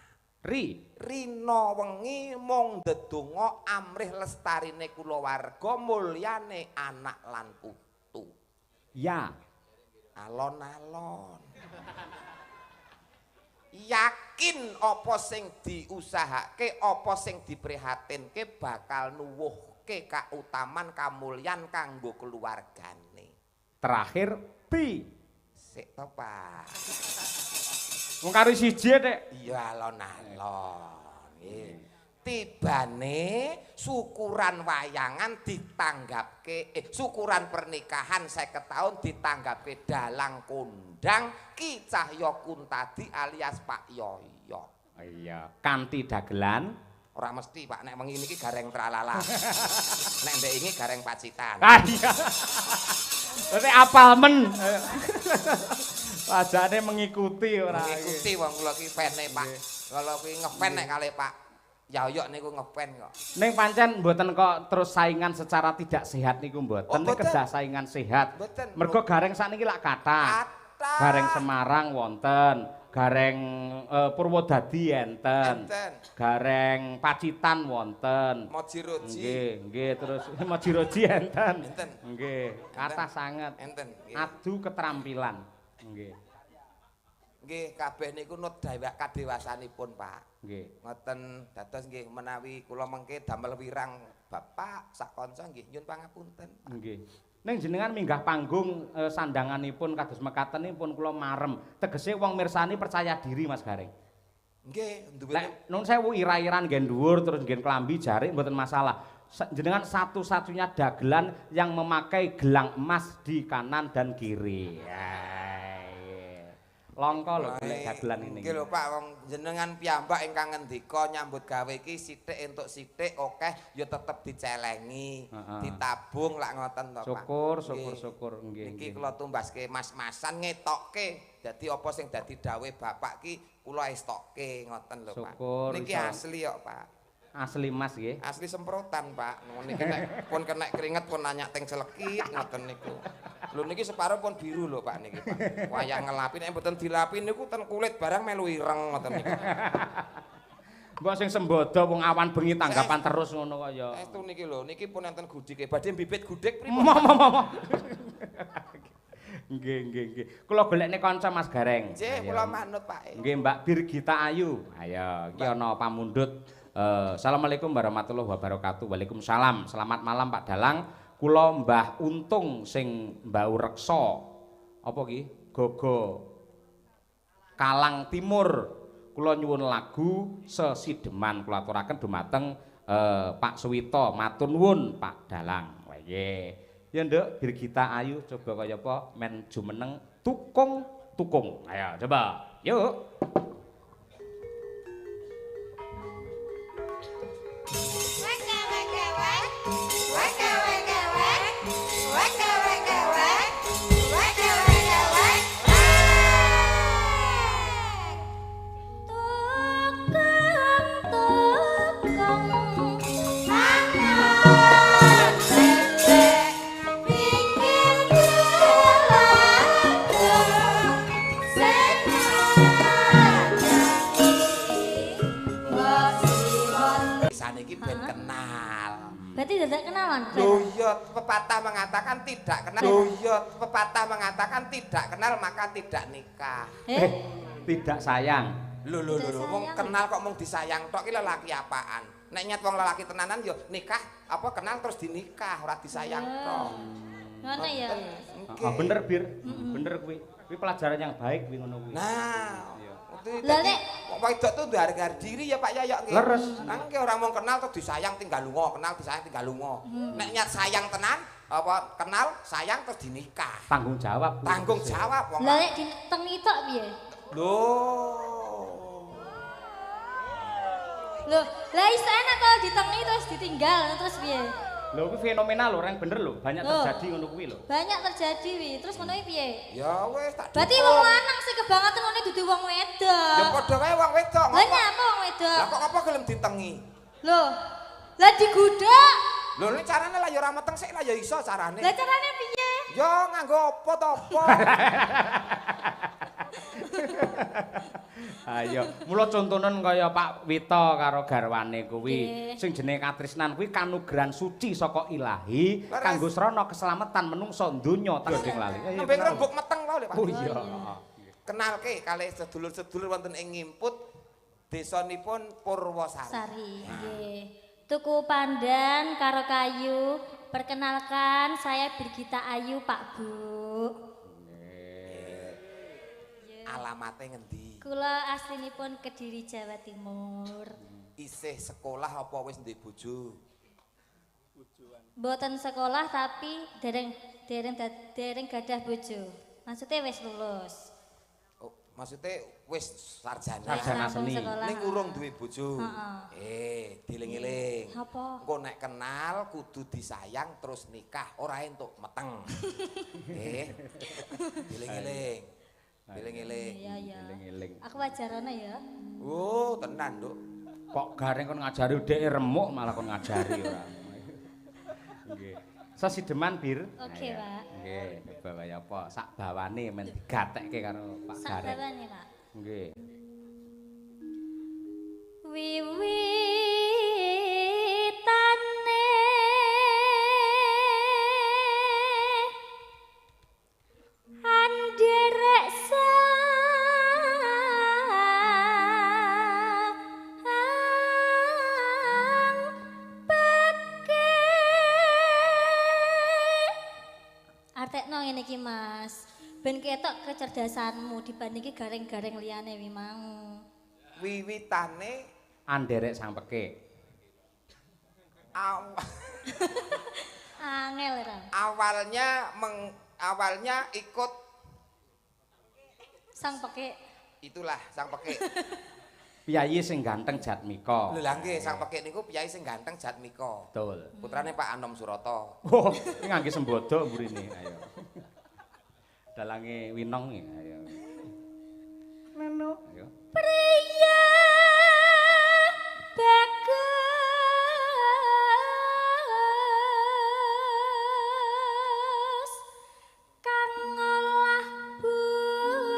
Ri rina wengi mung ndedonga amrih lestarine kulawarga mulyane anak lan putu. Ya. Alon-alon. Yakin apa sing diusahake, apa sing diprihatinke bakal nuwuhke kautaman kamulyan kanggo keluargane. Terakhir Ti. Sik to, Pak. Wong karo siji Dik. Iya alon-alon. Nggih. Tibane syukuran wayangan ditanggapke syukuran pernikahan 50 tahun ditanggapke dalang kondang Ki Cahya Kuntadi alias Pak Yoyo. Iya, kanthi dagelan ora mesti Pak, nek wengi niki gareng tralala. Nek ndek ingi gareng Pacitan. Ah iya. Berarti apal men. Wajane mengikuti ora. Mengikuti wong kula ki fane Pak. Kalau kuwi ngefan nek kalih Pak Yoyo niku ngefan kok. Ning pancen mboten kok terus saingan secara tidak sehat niku mboten. Oh, nek kedah saingan sehat. Mboten. Mergo gareng sakniki lak kathah. Gareng Semarang wonten, gareng Purwodadi enten. Gareng Pacitan wonten. Mojiroji. Nggih, nggih terus Mojiroji enten. Nggih, kathah sanget. Enten. Adu keterampilan. Nggih. Nggih, kabeh niku nut dhewek kadewasanipun, Pak. Nggih. Ngoten dados nggih menawi kula mengke damel wirang bapak sak kanca nggih nyun pangapunten. Nggih. Ning jenengan minggah panggung sandanganipun kados mekatenipun kula marem. Tegese wong mirsani percaya diri Mas Gareng. Nggih, duwe. Lek nun sewu ira-iran nggen dhuwur terus nggen klambi jarik mboten masalah. Jenengan satu-satunya dagelan yang memakai gelang emas di kanan dan kiri. Langka lho golek dagelan ini. Nggih lho Pak, wong jenengan piyambak ingkang ngendika nyambut gawe iki sithik entuk sithik akeh ya tetep dicelengi, ditabung lak ngoten to Pak. Syukur, syukur, syukur nggih. Niki kula tumbaske mas-masan ngetokke. Dadi apa sing dadi dawuhe bapak ki kula estokke ngoten lho Pak. Niki asli kok Pak. Asli mas nggih. Asli semprotan Pak. Niki nek pun kena keringet pun nanya teng selekit ngoten niku. Lho niki separo pun biru lho Pak niki Pak. Wayah ngelapi nek mboten dilapi niku ten kulit barang melu ireng ngoten niku. Mbok sing sembodo wong awan bengi tanggapan terus ngono kok ya. Estu niki lho, niki pun enten gudike. Badhe bibit gudeg pripun? Nggih, nggih, nggih. Kula golekne kanca Mas Gareng. Nggih, kula manut Pak. Nggih, Mbak Birgita Ayu. Ayo, iki ana pamundhut. Assalamualaikum warahmatullahi wabarakatuh. Waalaikumsalam. Selamat malam Pak Dalang. Kula Mbah Untung sing mbau reksa. Apa ki? Gogo Kalang Timur. Kula nyuwun lagu Sesideman kula aturaken dumateng Pak Suwito. Matur nuwun Pak Dalang. Wah nggih. Ya Nduk, Birgita Ayu coba kaya apa men jumeneng tukung tukung. Ayo coba. Yuk. Berarti tidak kenalan? Loh iya, pepatah mengatakan tidak kenal. Loh iya, pepatah mengatakan tidak kenal maka tidak nikah. Tidak sayang. Lho lho lho, wong kenal kok mung disayang tok ki lelaki apaan? Nek nyat wong lelaki tenanan yo nikah apa kenal terus dinikah, ora disayang tok. Ngono ya. Ah bener Bir, bener kuwi. Kuwi pelajaran yang baik kuwi ngono kuwi. Nah. Lah nek wong wedok tuh duwe harga diri ya Pak Yayok nggih. Leres. Nang ki ora mung kenal terus disayang tinggal lunga, kenal disayang tinggal lunga. Nek nyat sayang tenan apa kenal sayang terus dinikah. Tanggung jawab. Tanggung jawab wong. Lah nek ditengi tok piye? Lho. Lho, lah iso enak to ditengi terus ditinggal terus piye? Lho kuwi fenomena lho, orang bener lho, banyak terjadi ngono kuwi lho. Banyak terjadi wi, terus ngono kuwi piye? Ya wis tak. Berarti wong lanang sing kebangetan ngene dudu wong wedok. Ya padha wae wong wedok. Lah nyapa wong wedok? Lah kok apa gelem ditengi? Lho. Lah digudak. Lho nek carane lah ya ora meteng sik lah ya iso carane. Lah carane piye? Ya nganggo apa to apa. Ayo, mula contonen kaya Pak Wito karo garwane kuwi. Sing jenenge katresnan kuwi kanugrahan suci saka ilahi kanggo srana keselamatan menungsa donya tanding lali. Nembe ngrembug meteng wae lho Pak. Oh iya. Kenalke kalih sedulur-sedulur wonten ing Ngimput desanipun Purwosari. Sari, nggih. Tuku pandan karo kayu. Perkenalkan saya Birgita Ayu Pak Bu. Alamate ngendi? Kula aslinipun Kediri Jawa Timur. Isih sekolah apa wis ndek bojo? Mboten sekolah tapi dereng gadah bojo. Maksudnya wis lulus. Oh, maksudnya wis sarjana. Sarjana seni. Ning urung duwe bojo. Dieling-eling. Apa? Engko nek kenal kudu disayang terus nikah, ora entuk meteng. Dieling-eling. Eling-eling. Iya, iya. Eling-eling. Aku wajarana ya. Oh, tenan, Nduk. Kok Gareng kon ngajari dhek remuk malah kon ngajari ora. Nggih. Sesideman Bir. Oke, Pak. Nggih, coba kaya apa? Sak bawane men digatekke karo Pak Gareng. Sak bawane, Pak. Nggih. Wiwitane anderek sang peke. Artekno ngene iki Mas, ben ketok kecerdasanmu dibandingke gareng-gareng liyane wi mau. Wiwitane anderek sang pekik. Angel ra. Awalnya ikut sang pekik. Itulah sang pekik. Piyayi sing ganteng Jatmika. Lho lha nggih, sang pekik niku piyayi sing ganteng Jatmika. Betul. Putrane Pak Anom Surata. Oh, iki ngangge sembodo mburine. Ayo. Dalange Winong iki, ayo. Neno. Ayo. Priya bagus kang ngolah budaya.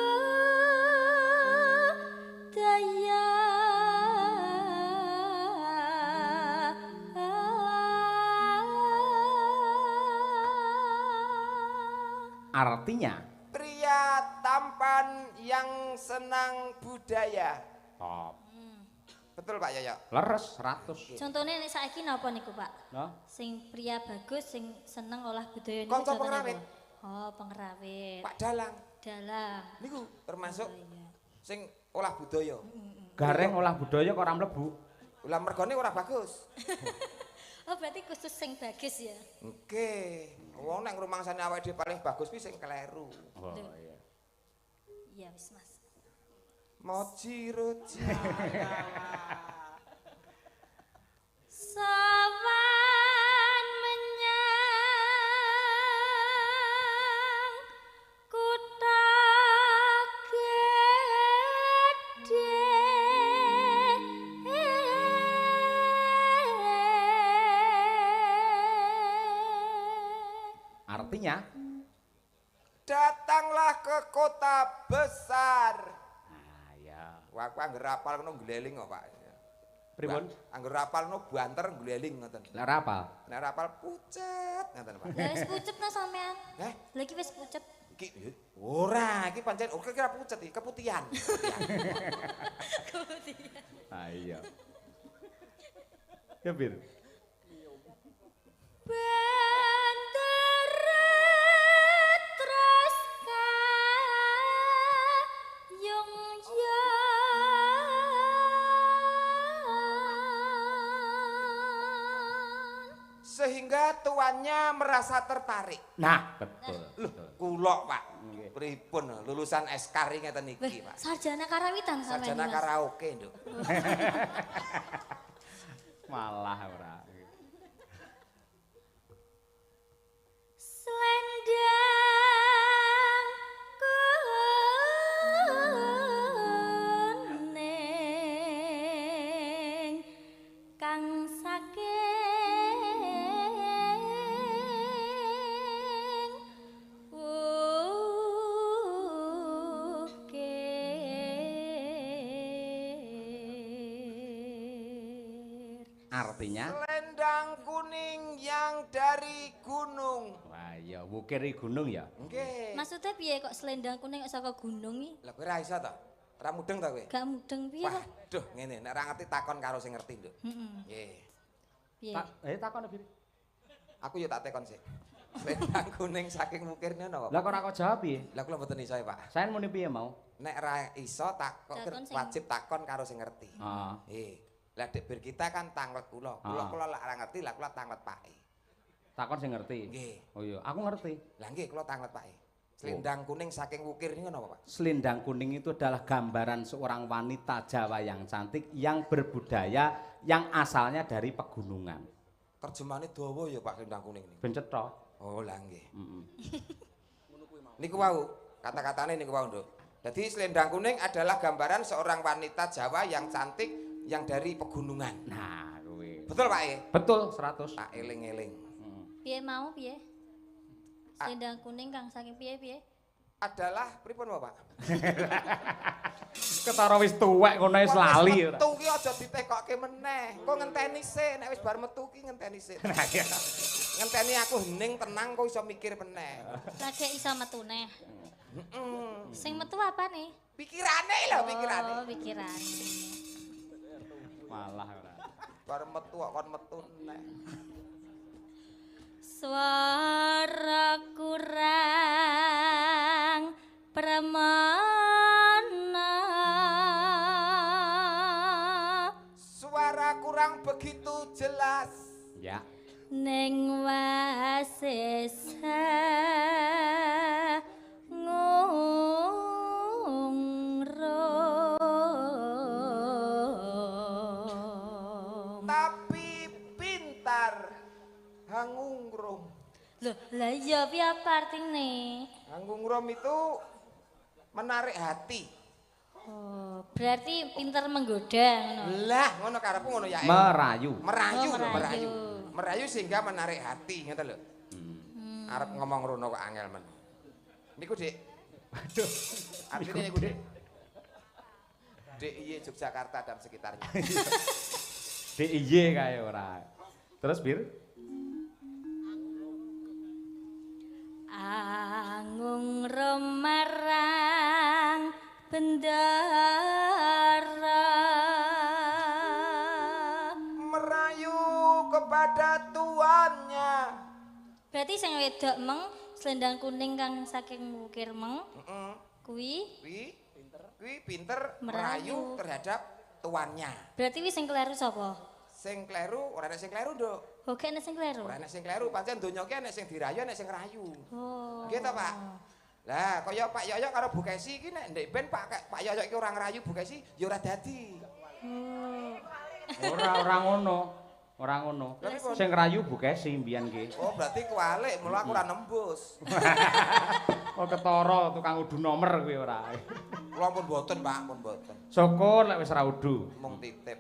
Artinya pria tampan yang senang budaya. Top. Betul Pak Yoyo? Leres 100. Contohnya nek saiki napa niku Pak? Nah? Sing pria bagus sing seneng olah budaya niku kanca contohnya pengrawit. apa? Oh, pengrawit. Pak Dalang. Dalang. Niku termasuk Oh, iya. sing olah budaya. Gareng olah budaya kok ora mlebu. Lah mergone ora bagus. Oh, berarti khusus sing bagus ya. Nggih. Wong nek ngrumangsane awake dhewe paling bagus kuwi sing kleru. Oh iya. Iya wis Mas. Moji roji. Sawan menyang kutha gedhe. Artinya datanglah ke kota besar. Nah, ya. Wah, aku angger apal ngono gleling kok, Pak. Pripun? Angger apal ngono banter gleling ngoten. Lah ora apal. Nek ora apal pucet ngoten, Pak. Lah wis pucet ta sampean? Heh? Lah iki wis pucet. Iki ora, iki pancen oke kira pucet iki, keputihan. Keputihan. Ah iya. Ya Bir. Sehingga tuannya merasa tertarik. Nah, betul. Loh, kula Pak. Pripun lulusan SK ngeten iki, Pak. Sarjana karawitan sampean. Sarjana karaoke, Nduk. Malah ora. Selendang kuning kang saking ukir. Artinya selendang kuning yang dari gunung. Wah iya, wukir gunung ya. Nggih. Maksudnya piye kok selendang kuning kok saka gunung iki? Lah kowe ora iso to? Ora mudeng to kowe? Gak mudeng piye kok? Waduh, ngene nek ora ngerti takon karo sing ngerti, Nduk. Heeh. Nggih. Piye? Takon piye? Aku ya tak tekon sik. Selendang kuning saking wukir niku napa? Lah kok ora kok jawab piye? Lah kula mboten iso, Pak. Saen muni piye mau? Nek ora iso takon wajib takon karo sing ngerti. Heeh. Nggih. Lah Dek Bir kita kan tanglet kula. Kula kula lak ora ngerti, lah kula tanglet Pake. Takon sing ngerti. Nggih. Oh iya, aku ngerti. Lah nggih kula tanglet Pake. Selendang kuning saking wukir niku napa, Pak? Selendang kuning itu adalah gambaran seorang wanita Jawa yang cantik, yang berbudaya, yang asalnya dari pegunungan. Terjemahane dawa ya Pak selendang kuning niku. Ben cetha. Oh lah nggih. Heeh. Niku wau, kata-katane niku wau, Nduk. Dadi selendang kuning adalah gambaran seorang wanita Jawa yang cantik yang dari pegunungan. Nah, kuwi. Betul, Pak e? Betul, 100. Tak eling-eling. Piye mau piye? Selendang kuning kang saking piye-piye? Adalah pripun, Bapak? Ketara wis tuwek ngono wis lali ora. Metu ki aja ditekokke meneh. Engko ngenteni sik, nek wis bar metu ki ngenteni sik. Ngenteni aku hening tenang kok iso mikir meneh. Lagi iso metu neh. Heeh. Sing metu apane? Pikirane lho, pikirane. Oh, pikirane. Malah ora. Bar metu kok kon metu neh. Suara kurang premana. begitu jelas. Ya. Ning wasesa ngungrum. Tapi pintar hangungrum. Loh, lah iya piye apa artine? Hangungrum itu menarik hati. Oh, berarti pintar menggoda ngono. Lah, ngono karepku ngono ya. Merayu. Merayu, Oh, lho, merayu. merayu. Merayu sehingga menarik hati, ngoten lho. Arep ngomong rono kok angel men. Niku, Dik. Waduh. Artinya niku, Dik. DIY Yogyakarta dan sekitarnya. DIY kae ora. Terus Bir? Angung marang bendara. Merayu kepada tuannya. Berarti sing wedok meng selendang kuning kang saking wukir meng Heeh. kuwi Kuwi kuwi pinter merayu Merayu. terhadap tuannya. berarti wis sing kleru sapa? Sing kleru ora enek sing kleru, Nduk. Oh, gak enek sing kleru. Ora enek sing kleru, pancen donya ki enek sing dirayu, enek sing rayu. Oh. Nggih ta, Pak? Lah, kaya Pak Yoyo karo Bu Kesi iki nek ndek ben Pak Yoyo iki ora ngrayu Bu Kesi ya ora dadi. Oh. Ora ngono. Ora ngono. Lah, pripun? Sing rayu Bu Kesi mbiyen ki. Oh, berarti kualik, mula aku ora nembus. Oh, ketara tukang udu nomer kuwi ora. Kula pun boten, Pak, pun boten. Syukur lek wis ra udu. Mung titip.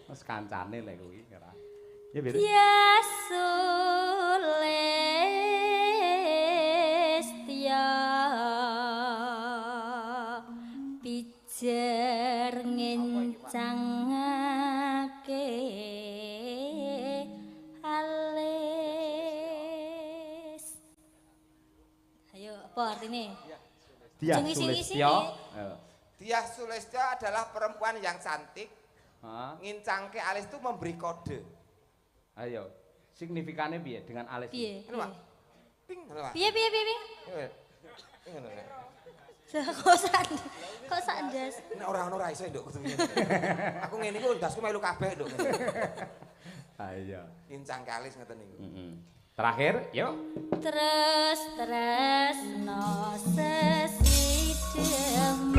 Wis kancane lek kuwi ora. Ya Bir. Ya Sulistya pijer ngencangake alis. Ayo, apa artine? Diah Aja ngisi-ngisi. Sulistya. Ayo. Diah Sulistya adalah perempuan yang cantik. Hah? Ngincangke alis itu memberi kode. Ayo. Signifikane piye dengan alis? Piye? Ngono, Pak. Ting, ngono, Pak. Piye piye piye piye? Ngono, Pak. Lah, kok sak ndas? Nek ora ono ora iso, Nduk, kudu ngene. Aku ngene iku ndasku melu kabeh, Nduk. Ayo. Ngincangke alis ngoten niku. Heeh. Terakhir, yuk. Terus tresno sesideman.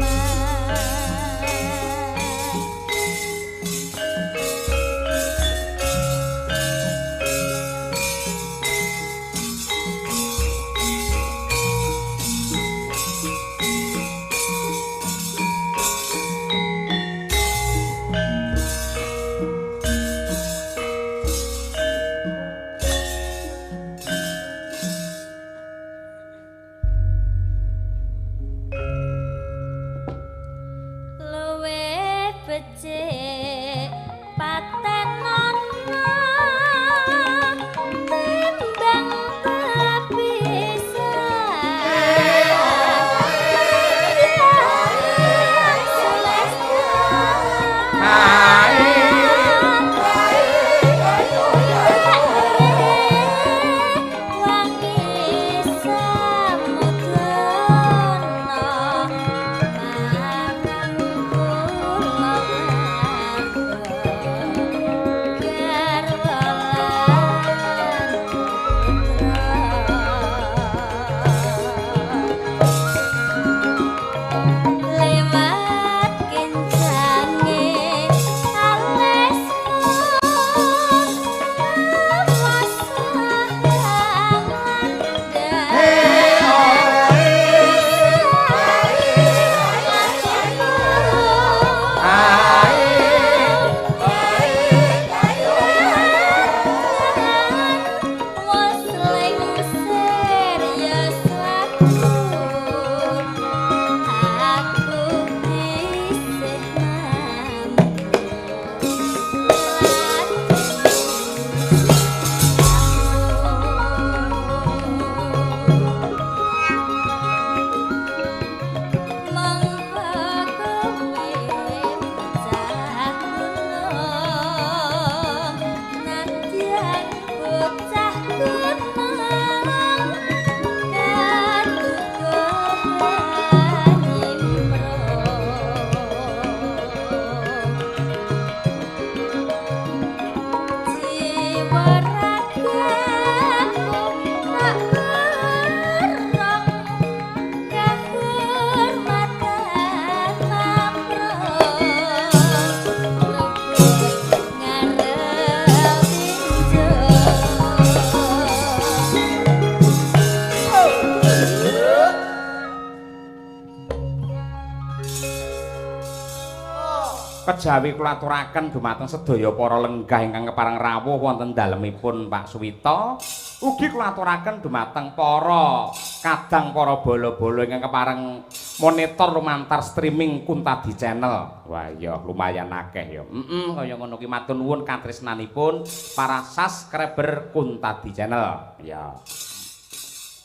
Kejawi kula aturaken dumateng sedaya para lenggah ingkang kepareng rawuh wonten dalemipun Pak Suwito, ugi kula aturaken dumateng para kadang para bala-bala ingkang kepareng monitor lumantar streaming Kuntadi Channel. Wah iya lumayan akeh ya. Kaya ngono ki matur nuwun katresnanipun para subscriber Kuntadi Channel. Ya.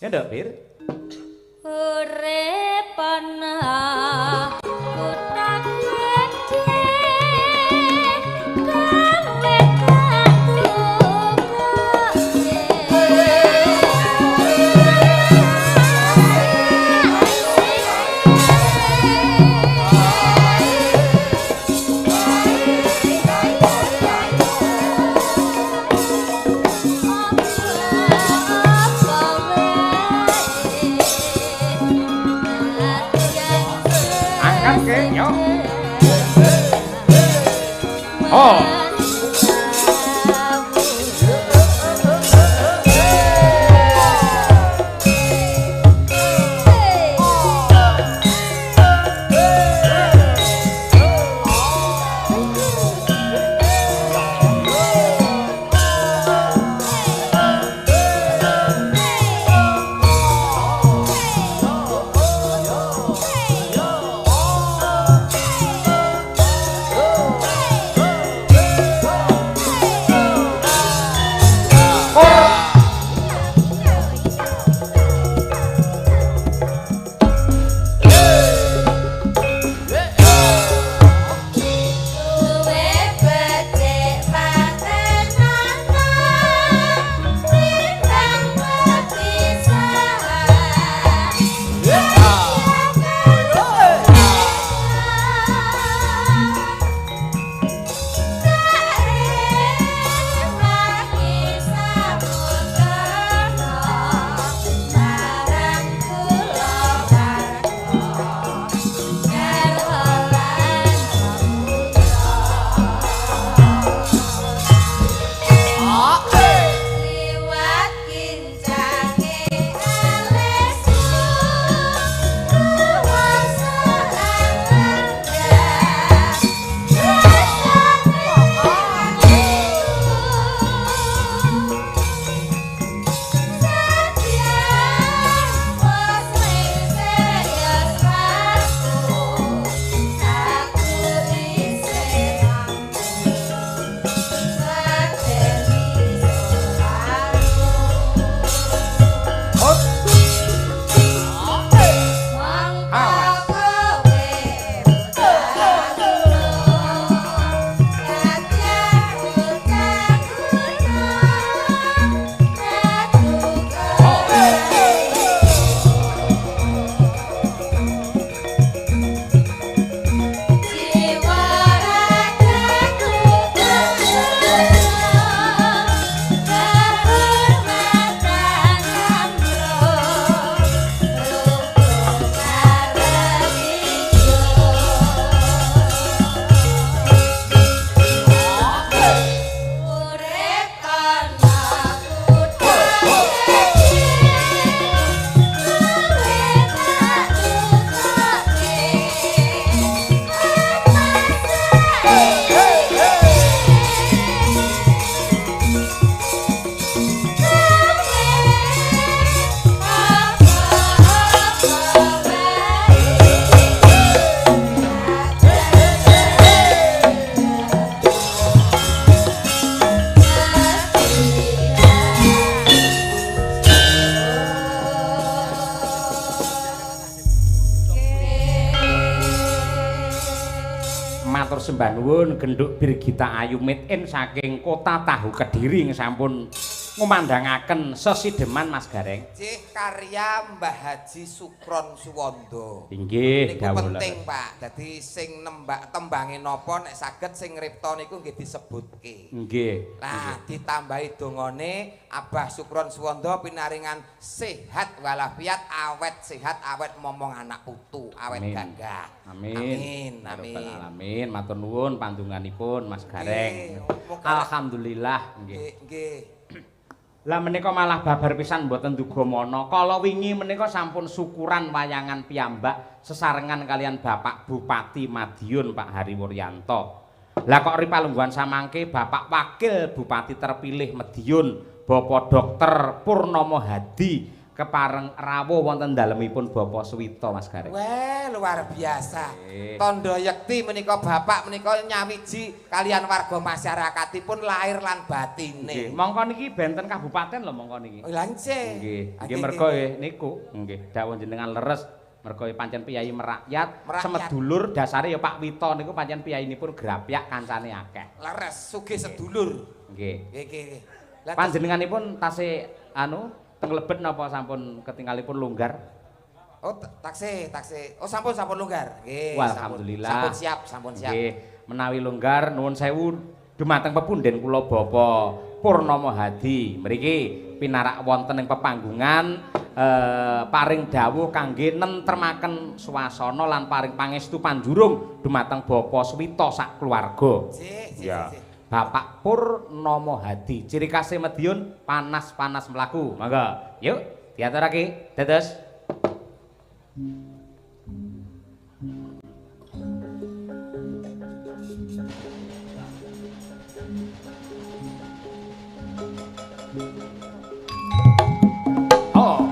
Ya Nduk Bir. Urip ana kutha gedhe gawe Angkat ke yo. Oh. Sembah nuwun Genduk Birgita Ayu Mitin saking Kota Tahu Kediri ing sampun ngumandangaken sesideman Mas Gareng. Nggih, karya Mbah Haji Sukron Suwondo. Inggih, niku penting, Pak. Dadi sing nembak tembange napa nek saged sing ngripta niku nggih disebutke. Nggih. Lah ditambahi dongane Abah Sukron Suwondo pinaringan sehat walafiat, awet sehat, awet momong anak putu, awet gagah. Amin. Amin. Amin. Amin. Matur nuwun pandunganipun Mas Gareng. Alhamdulillah nggih. Nggih. Lah menika malah babar pisan mboten duga mana. Kala wingi menika sampun syukuran wayangan piyambak sesarengan kalian Bapak Bupati Madiun Pak Hari Wuryanto. Lah kok ri palungguhan samangke Bapak Wakil Bupati terpilih Madiun, Bapak Dr. Purnomo Hadi kepareng rawuh wonten dalemipun Bapak Suwito Mas Gareng. Wah, luar biasa. Tandha yekti menika bapak menika nyawiji kalian warga masyarakatipun lahir lan batine. Nggih, mongko niki benten kabupaten lho mongko niki. Oh, lha nggih. Nggih, nggih merga niku nggih dawuh jenengan leres. Merga pancen piyayi merakyat, semedulur dasare ya Pak Wito niku pancen piyayinipun grapyak kancane akeh. Leres sugih sedulur. Nggih. Nggih, nggih. Panjenenganipun tasih anu teng lebet napa sampun ketinggalipun longgar? Oh, taksih, taksih. Oh, sampun sampun longgar. Nggih. Alhamdulillah. Sampun siap, sampun siap. Nggih, menawi longgar nuwun sewu dumateng pepunden kula Bapak Purnomo Hadi. Mriki pinarak wonten ing pepanggungan paring dawuh kangge nentremaken swasana lan paring pangestu panjurung dumateng Bapak Suwito sak keluarga. Nggih, nggih. Bapak Purnomo Hadi. Ciri khase Madiun panas-panas mlaku. Monggo. Yuk, diaturake. Dados. Oh.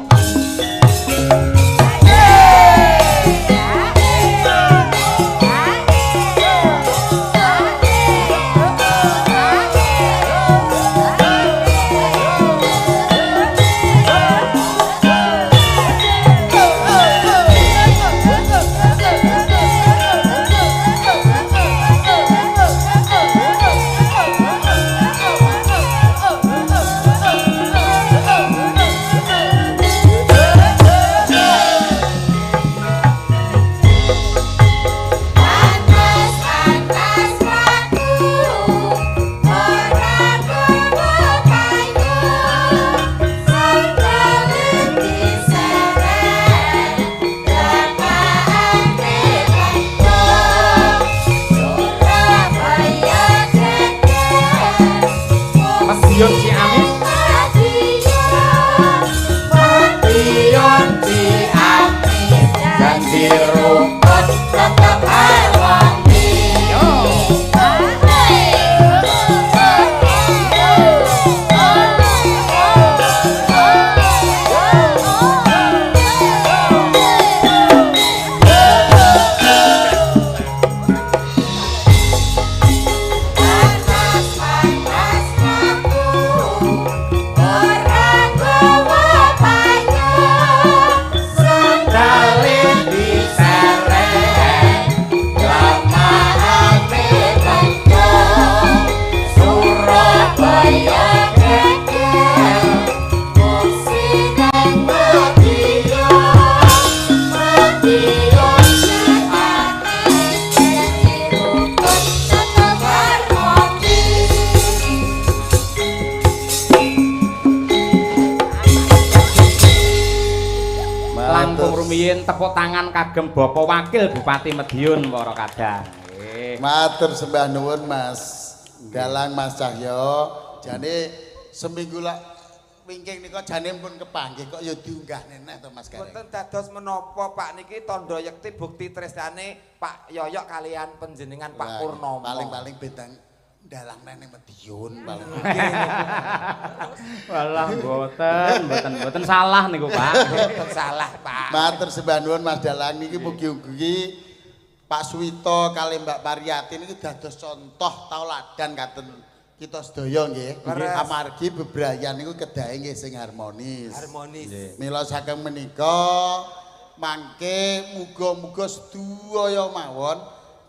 Tepuk tangan kagem Bapak Wakil Bupati Madiun para kadang. Nggih. Matur sembah nuwun Mas Galang Mas Cahyo. Jane seminggu lak wingking nika jane pun kepanggih kok ya diunggah neneh to Mas Gareng. Mboten dados menapa Pak niki tandha yekti bukti tresnane Pak Yoyok kalian panjenengan Pak Purnomo. Paling-paling bentang dalang neng Madiun paling. Walah mboten, mboten, mboten salah niku Pak. Mboten salah Pak. Matur sembah nuwun Mas Dalang niki mugi-mugi Pak Suwito kali Mbak Pariyati niki dados contoh tauladan katen kita sedaya nggih. Amargi bebrayan niku kedahe nggih sing harmonis. Harmonis. Mila saking menika mangke muga-muga sedaya mawon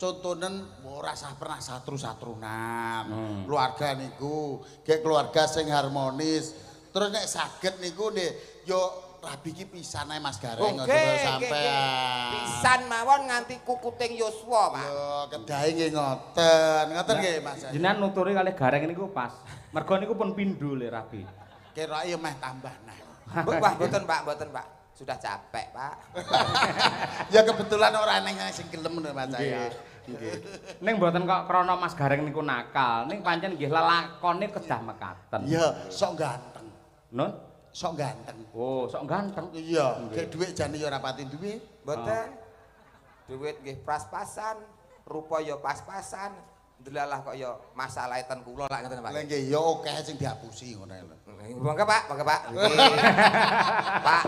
contonen ora sah pernah satru-satrunan. Keluarga niku gek keluarga sing harmonis. Terus nek saged niku nggih yo rabi iki pisan ae Mas Gareng aja sampean. Pisan mawon nganti kukuting yuswa, Pak. Yo kedahe nggih ngoten. Ngoten nggih Mas. Jenengan nuturi kalih Gareng niku pas. Mergo niku pun pindho le rabi. Keroke yo meh tambah nah. Wah, mboten Pak, mboten Pak. Sudah capek, Pak. Ya kebetulan ora eneng sing gelem lho Mas saya. Nggih. Ning mboten kok krana Mas Gareng niku nakal, ning pancen nggih lelakone kedah mekaten. Iya, sok ganteng. Nun? Sok ganteng. Oh, sok ganteng. Iya, gek dhuwit jane ya ora pati duwe. Mboten. Dhuwit nggih pas-pasan, rupa ya pas-pasan, Ndelalah kok ya masalahe ten kula lak ngoten Pak. Lha nggih ya akeh sing dihapusi ngono lho. Monggo Pak, monggo Pak. Pak,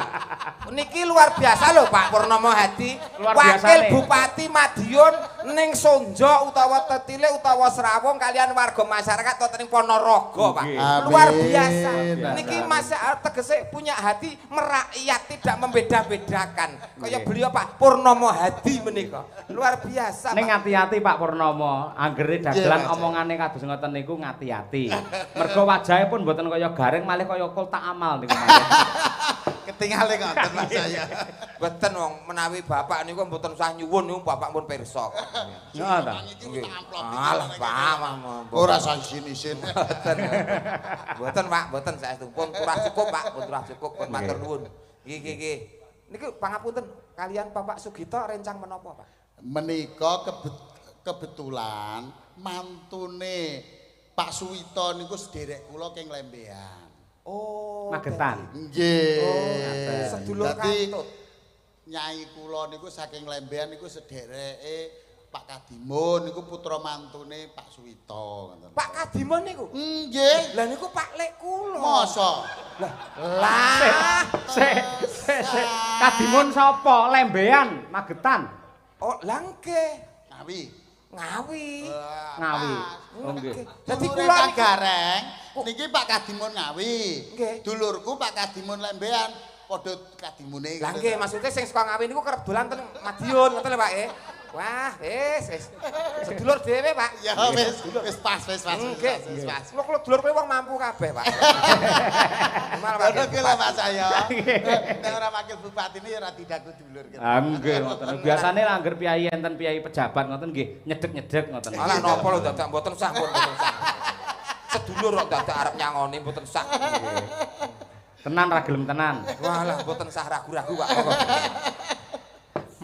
niki luar biasa lho Pak Purnomo Hadi, Wakil Bupati Madiun ning Sonjo utawa Tetile utawa Srawung kalian warga masyarakat wonten ing Ponorogo Pak. Luar biasa. Niki masa tegese punya hati merakyat tidak membeda-bedakan. Kaya beliau Pak Purnomo Hadi menika. Luar biasa. Ning ati-ati Pak Purnomo, anggere dagelan omongane kados ngoten niku ngati-ati. Mergo wajahe pun mboten kaya gareng malih kaya kol tak amal niku malih. Ketingale ngoten Mas saya. Mboten wong menawi bapak niku mboten usah nyuwun niku bapak pun pirsa. Heeh ta. Alah Pak, ora usah isin-isin. Mboten. Mboten Pak, mboten saestu. Pun turah cukup Pak, pun turah cukup pun matur nuwun. Nggih nggih nggih. Niku pangapunten kalian Bapak Sugito rencang menapa Pak? Menika kebetulan mantune Pak Suwito niku sederek kula keng Lembean. Oh, Magetan. Nggih. Oh, sedulur katut. Nyai kula niku saking Lembean niku sedereke Pak Kadimun niku putra mantune Pak Suwito ngoten. Pak Kadimun niku? Nggih. Lah niku Pak Lek kula. Masa? Lah, sik sik sik. Kadimun sapa? Lembean, Magetan. Oh, lha nggih. Ngawi. Ngawi. Ngawi. Oh nggih. Dadi kula Gareng niki Pak Kadimun Ngawi. Dulurku Pak Kadimun Lembean padha Kadimune. Lah nggih, maksude sing saka Ngawi niku kerep dolan teng Madiun ngoten lho Pak e. Wah, wis wis. Sedulur dhewe, Pak. Ya wis, wis pas, wis pas. Wis pas. Lho kula dulur kowe wong mampu kabeh, Pak. Ngono ki lho Pak saya. Nek ora wakil bupatine ya ora didaku dulur. Ah nggih ngoten. Biasane lah angger piyayi enten piyayi pejabat ngoten nggih nyedek-nyedek ngoten. Alah napa lho dadak mboten sah pun mboten sah. Sedulur kok dadak arep nyangoni mboten sah. Tenan ra gelem tenan. Walah mboten sah ragu-ragu, Pak.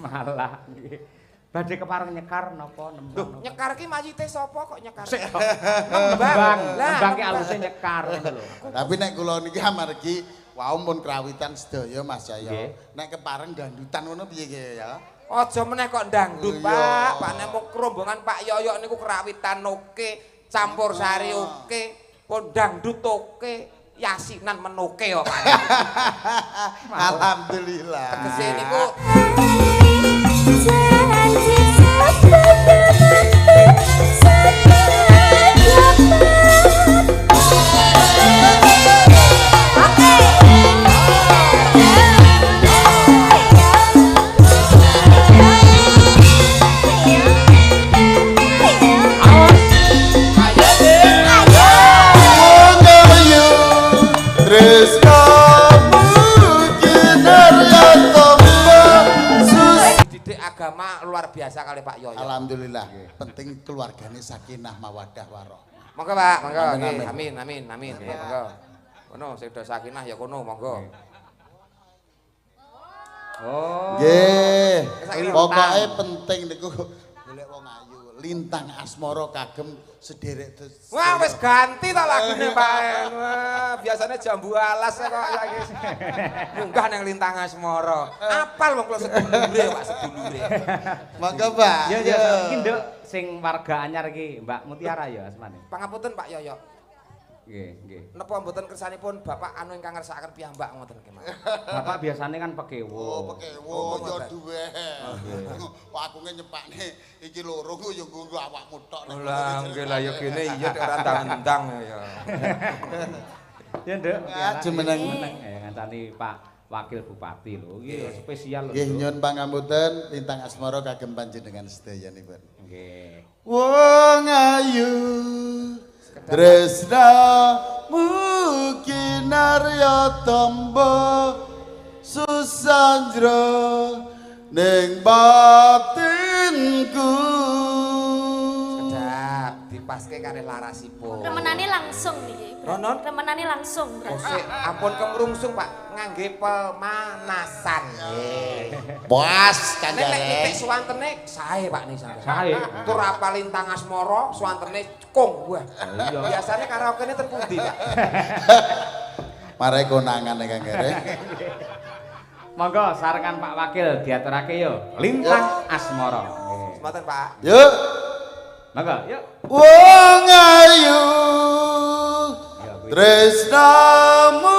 Malah nggih. Badhe kepareng nyekar napa nembang? Lho, nyekar ki mayite sapa kok nyekar? Nembang. Nembang ki aluse nyekar ngono lho. Tapi nek kula niki amargi wau pun krawitan sedaya Mas Jaya. Nek kepareng dangdutan ngono piye ki ya? Aja meneh kok dangdut, Pak. Pak nek mung rombongan Pak Yoyok niku krawitan oke, campur sari oke, pun dangdut oke, yasinan menoke kok Pak. Alhamdulillah. Tegese niku agama luar biasa kali Pak Yoyo. Alhamdulillah. Penting keluargane sakinah mawaddah warahmah. Monggo Pak, monggo. Amin amin amin. Monggo. Kono sing do sakinah ya kono monggo. Oh. Nggih. Pokoke penting niku golek wong ayu, lintang asmara kagem sederek. Wah, wis ganti ta lagune Pak. Wah, biasane jambu alas kok saiki. Munggah nang lintang asmara. Apal wong kula sedulure Pak, sedulure. Monggo Pak. Ya ya, iki nduk sing warga anyar iki, Mbak Mutiara ya asmane. Pangapunten Pak Yoyo. Nggih, nggih. Napa mboten kersanipun Bapak anu ingkang ngersakaken piyambak ngoten iki, Mas? Bapak biasane kan pekewo. Oh, pekewo ya duwe. Wah, aku nyepakne iki loro ku ya nggo awakmu tok. Lah, nggih lah ya gene iya nek ora ndang-ndang ya. Ya, Nduk. Jumeneng ngancani Pak Wakil Bupati lho. Iki spesial lho. Nggih, nyuwun pangapunten lintang asmara kagem panjenengan sedayanipun. Nggih. Wong ayu tresnamu kinarya tombo susanjro ning batinku. Sedap dipaske kare larasipun. Remenane langsung niki. Nonon? Remenane langsung. Sik, ampun kemrungsung Pak, ngangge pemanasan. Nggih. Puas Nek nek nitik suwantene sae Pak niki sampeyan. Sae. Tur apal lintang asmara suwantene kong. Wah. Iya. Biasane karaokene ten pundi Pak? Mare konangan ingkang kere. Monggo sarengan Pak Wakil diaturake yo Lintang Asmara. Semanten Pak. Yuk. Monggo, yuk. Wong ayu Ya, kuwi. tresnamu.